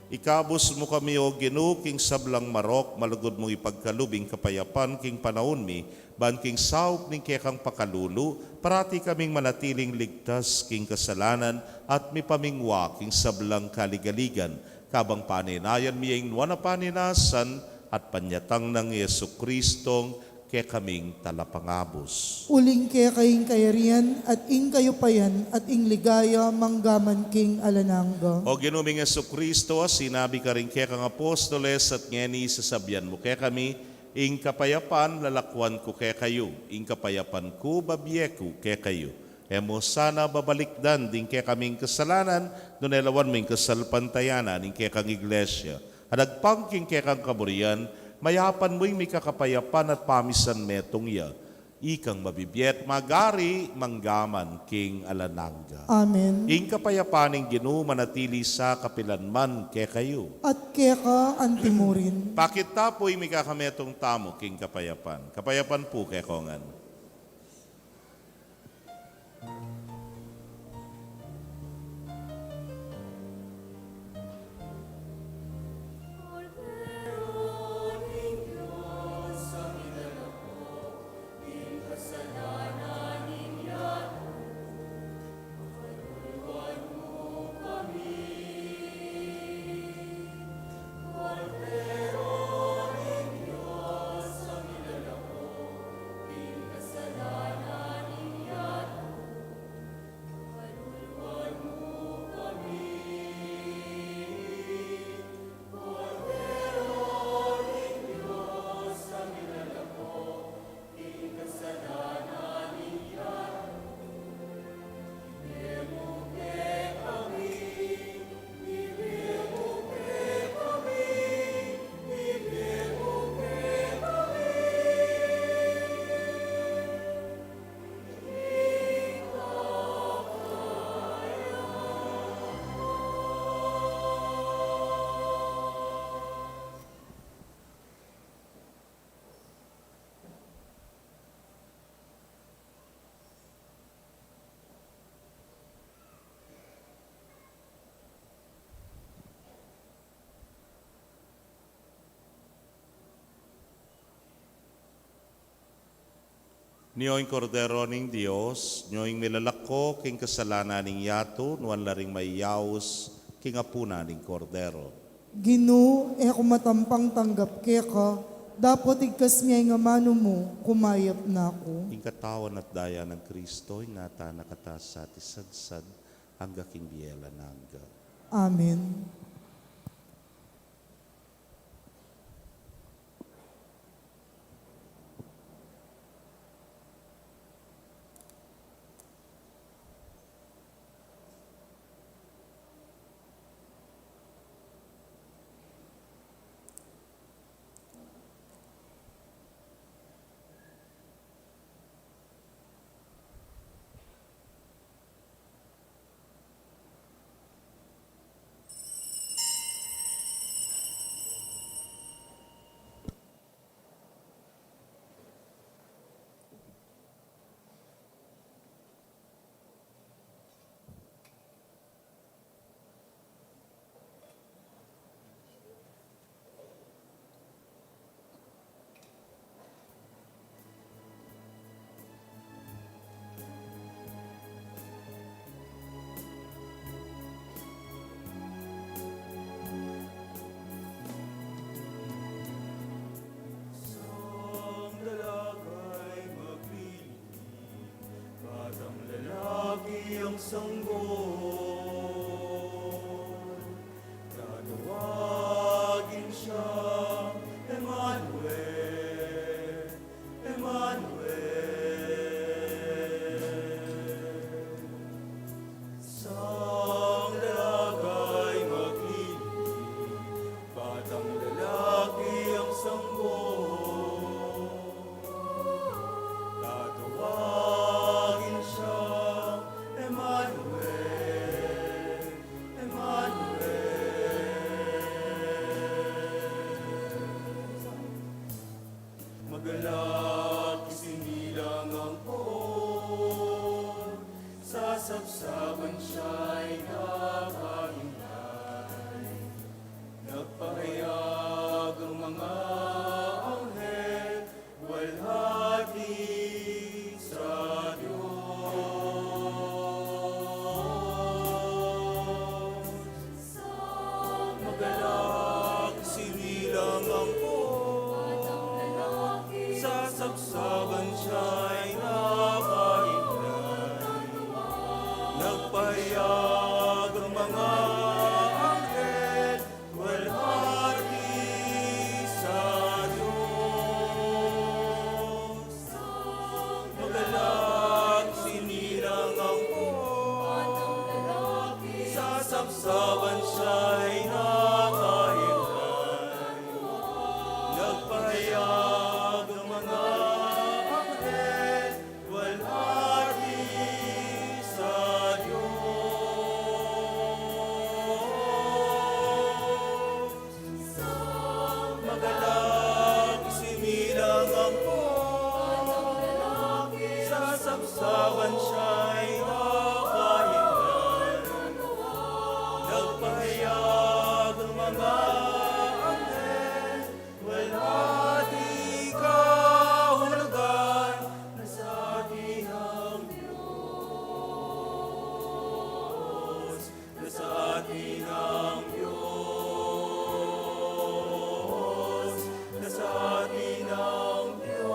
Ikabus mu kami, O Ginu, king sablang marok, malugud mung ipagkalub ing kapayapan king panaun mi, ban king saup ning kekang pakalulu, parati kaming manatiling ligtas king kasalanan at mipamingwa king sablang kaligaligan, kabang panenayan mi ing nuan a panenasan at panyatang nang Jesucristong kekaming Talapangabus. Uling keka ing kayarian, at ing kayupayan, at ing ligaya, manggaman king alang angga. O Ginu ming Jesucristo, a sinabi karing kekang apostoles, at ngeni sasabian mu kekami, ing kapayapan lalakwan ku kekayu, ing kapayapan ku babie ku kekayu. E mu sana babalikdan ding kekaming kasalanan, nune lawan mu ing kasalpantayanan ning kekang Iglesia. At agpang king kekang kaburian, mayapan mu ing mika kapayapan at pamisan metung ya. Ikang mabibie at magari, manggaman king alang angga. Amen. Ing kapayapan ning Ginu manatili sa kapilan man kekayu. At keka antimurin. Pakit ta pu ing mikakametung tamu king kapayapan. Kapayapan pu kekongan. Nyo ing Kordero ning Dios, nyo ing milalako king kasalanan ning yatu, nuan la ring mayaus king apunan ning Kordero. Ginu, e ku matampang tanggap keka, dapot igkas me ing amanu mu, kumayap na ku. Ing katawan at daya nang Kristo, ingatan na kata sa at isadsad, angga king bie alang angga. Amen. sanggol. Tatawagin siyang Emmanuel, Emmanuel. Sang lalakay makinig, batang lalaki ang sanggol. Tatawagin siyang Emmanuel, Emmanuel. Magalak, isinilang ang poon, sasapsapan siya'y nakaingay. Nagpahayag ang mga anghel, luwalhati sa Dios. Magalak, isinilang ang poon, sasapsapan siya'y nakaingay. Nagpahayag ang mga anghel, luwalhati sa Dios. Magalak, isinilang ang poon, sasapsapan siya'y nakaingay. Nagpahayag ang mga anghel, luwalhati sa Dios. Magalak, isinilang ang poon, sasapsapan siya'y nakaingay. Nagpahayag ang mga anghel, luwalhati kahulugan, nasa atin ang Dios, nasa atin ang Dios, nasa atin ang Dios.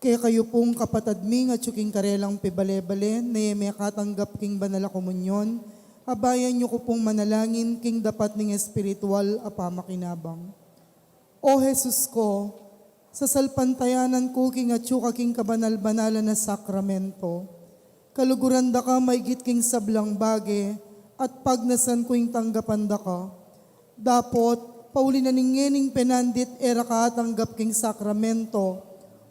Kekayu pung kapatad ming atyu king karelang pibale-bale, ne mekatanggap king banal a komunyon, abayan yu ku pung manalangin king dapat ning espiritual a pamakinabang. O Jesus ko, sasalpantayanan ku king atyu ka king kabanal-banalan a sakramento. Kaluguran da ka maigit king sablang bage, at pagnasan ku ing tanggapan da ka. Dapot, pauli na ning ngening penandit e ra ka atanggap king sakramento,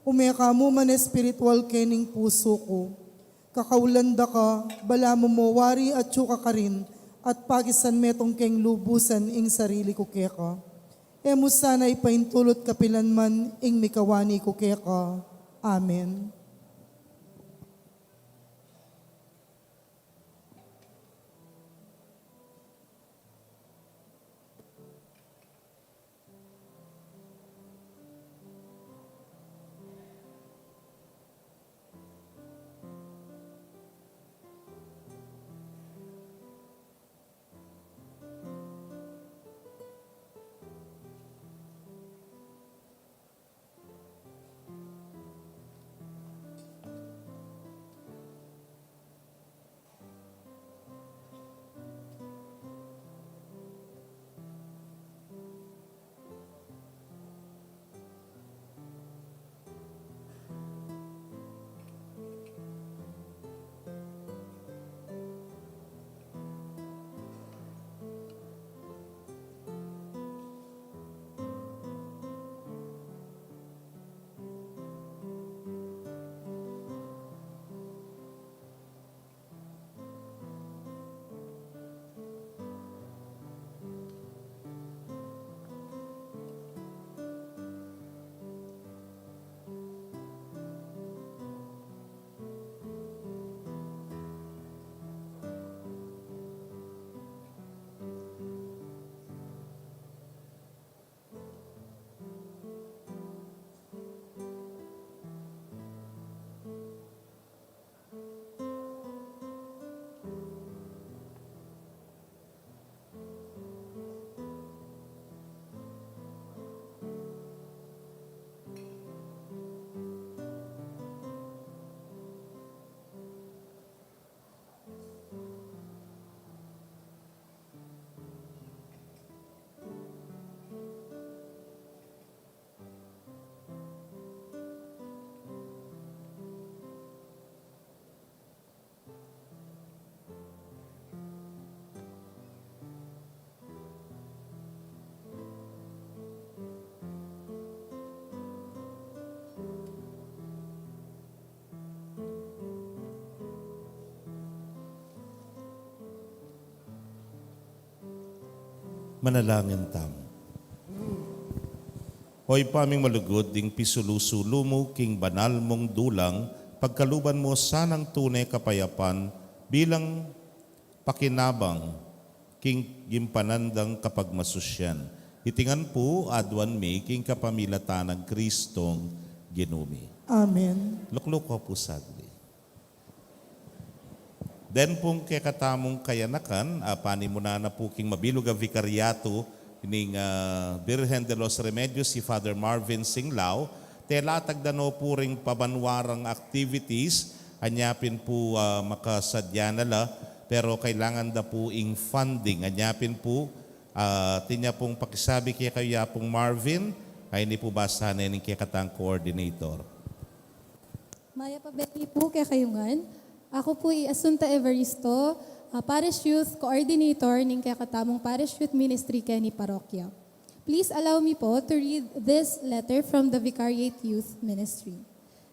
ume ka mu man espiritual kening pusu ku. Kakaulan da ka, balamu mo wari atyu ka karin, at pakisan metung keng lubusan ing sarili ku keka. E mu sana ipaintulut kapilan man ing mikawani ku keka. Amen. Manalangin tamu. O Ibpa ming malugud, ding pisulu-sulu mu king banal mung dulang, pagkaluban mu sanang tune kapayapan bilang pakinabang king gimpanan dang kapagmasusian. Iti ngan pu aduan mi king kapamilatan nang Kristong Ginu mi. Amen. Lukluk ko pu saglit. Den pung kekatamung kayanakan, a, panimunan na pu king mabilug a Vicariato ning, a, Virgen de los Remedios, i Father Marvin Singlao, tela tagdan no pu ring pabanua rang activities, anya pin pu, a, makasadya na la, pero kailangan da pu ing funding, anya pin pu, a, atin ya pung pakisabi kekayu ya pung Marvin, a ini pu basahan ne ning kekatang coordinator. Mayap a beni pu kekayu ngan. Aku pu i Asunta Evaristo, a, Parish Youth Coordinator ning kekatamung Parish Youth Ministry keni parokya. Please allow me po to read this letter from the Vicariate Youth Ministry.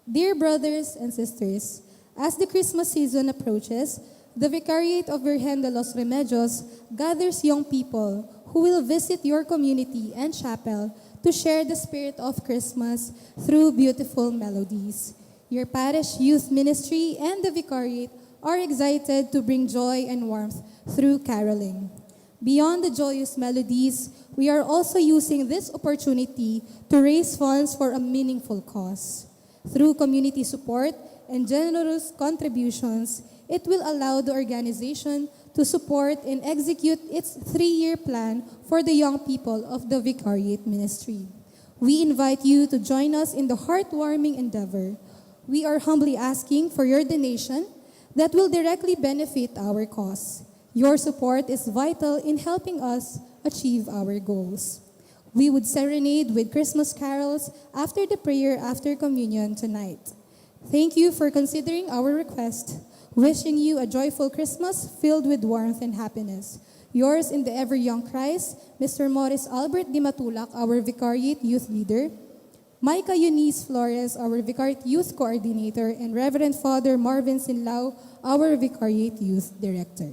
Dear brothers and sisters, as the Christmas season approaches, the Vicariate of Virgen de los Remedios gathers young people who will visit your community and chapel to share the spirit of Christmas through beautiful melodies. Your parish youth ministry and the vicariate are excited to bring joy and warmth through caroling. Beyond the joyous melodies, we are also using this opportunity to raise funds for a meaningful cause. Through community support and generous contributions, it will allow the organization to support and execute its three-year plan for the young people of the Vicariate Ministry. We invite you to join us in the heartwarming endeavor We are humbly asking for your donation that will directly benefit our cause. Your support is vital in helping us achieve our goals. We would serenade with Christmas carols after the prayer after communion tonight. Thank you for considering our request. Wishing you a joyful Christmas filled with warmth and happiness. Yours in the ever young Christ, Mister Morris Albert Dimatulak, our Vicariate Youth Leader. Micah Eunice Flores, our Vicariate Youth Coordinator, and Reverend Father Marvin Sinlao, our Vicariate Youth Director.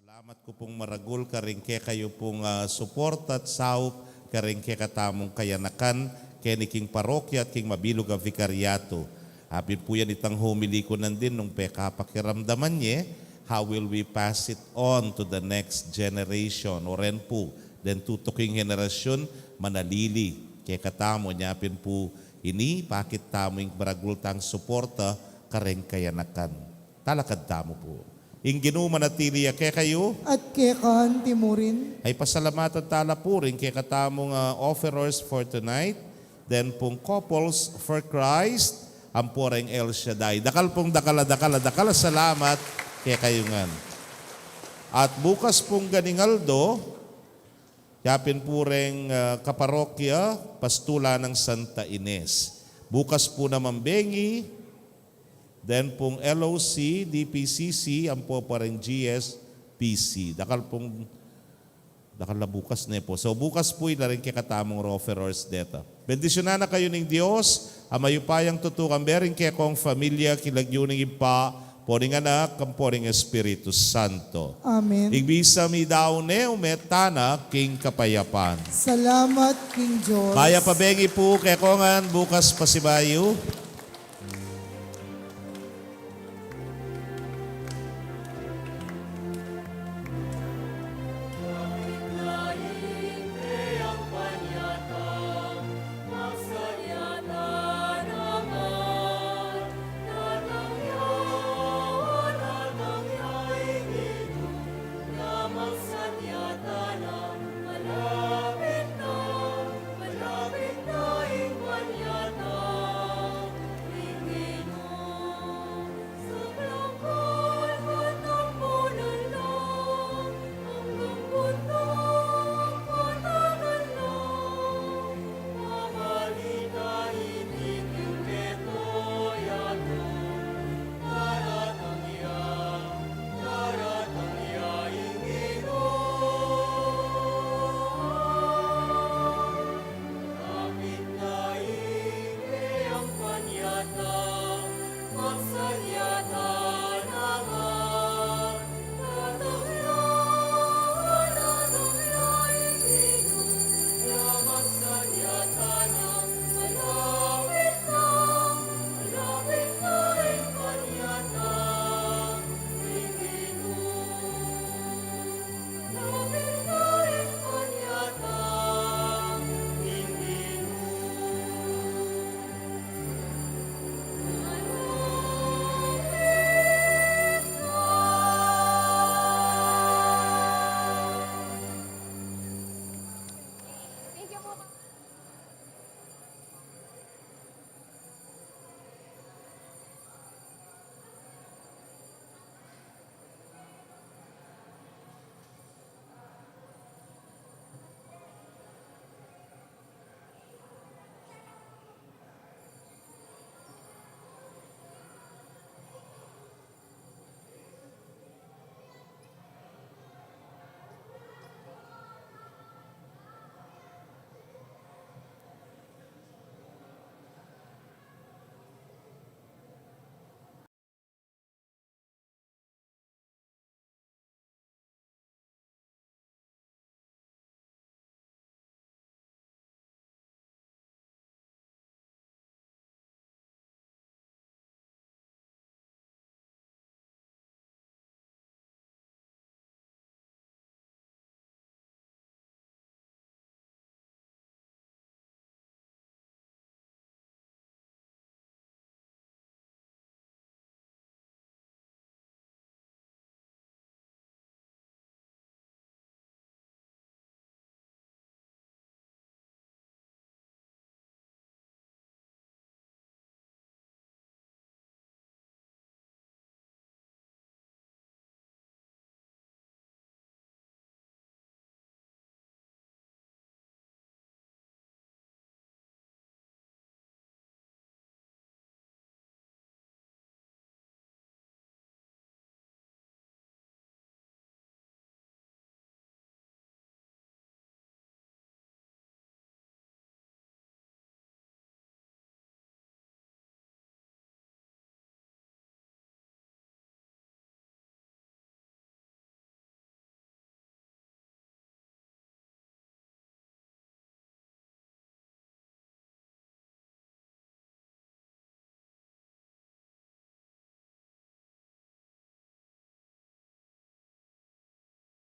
Salamat ku pung maragul karing kekayu pung, ah, suporta at saup karing kekatamung kayanakan, keni king parokya at king mabilug a vikariatu. Apin pu yan itang homily ku nandin nung pekapakiramdaman ye, how will we pass it on to the next generation? O ren pu, den tutuking henerasyun, manalili kekatamu, nya pin pu ini, pakit tamu ing maragul tang suporta karing kayanakan. Talakad tamu pu. Ing Ginu manatili ya kekayu. At keka anti mu rin. Ay pasalamatan tala pu ring kekatamung, ah, offerers for tonight. Then pung Couples for Christ, ampo reng El Shaddai. Dakal pung dakal a, dakal a, dakal a salamat kekayu ngan. At bukas pung ganing aldo, yapin pu reng, ah, kaparokya, pastulan nang Santa Ines. Bukas pu naman bengi, then pung L O C, D P C C, ampo pa reng G S P C. Dakal pung, dakal na bukas ne pu. So, bukas pu ila ring kekatamung offerers deta. Bendisyunan na kayu ning Dios, a mayupayang tutu, kambe ring kekong familia, king lagyu ning Ibpa, ampo ning Anak, ampo ning Espiritu Santo. Amen. Ing misa mi daun ne, ume tana king kapayapan. Salamat king Dios. Mayap a bengi pu kekongan, bukas pasibayu.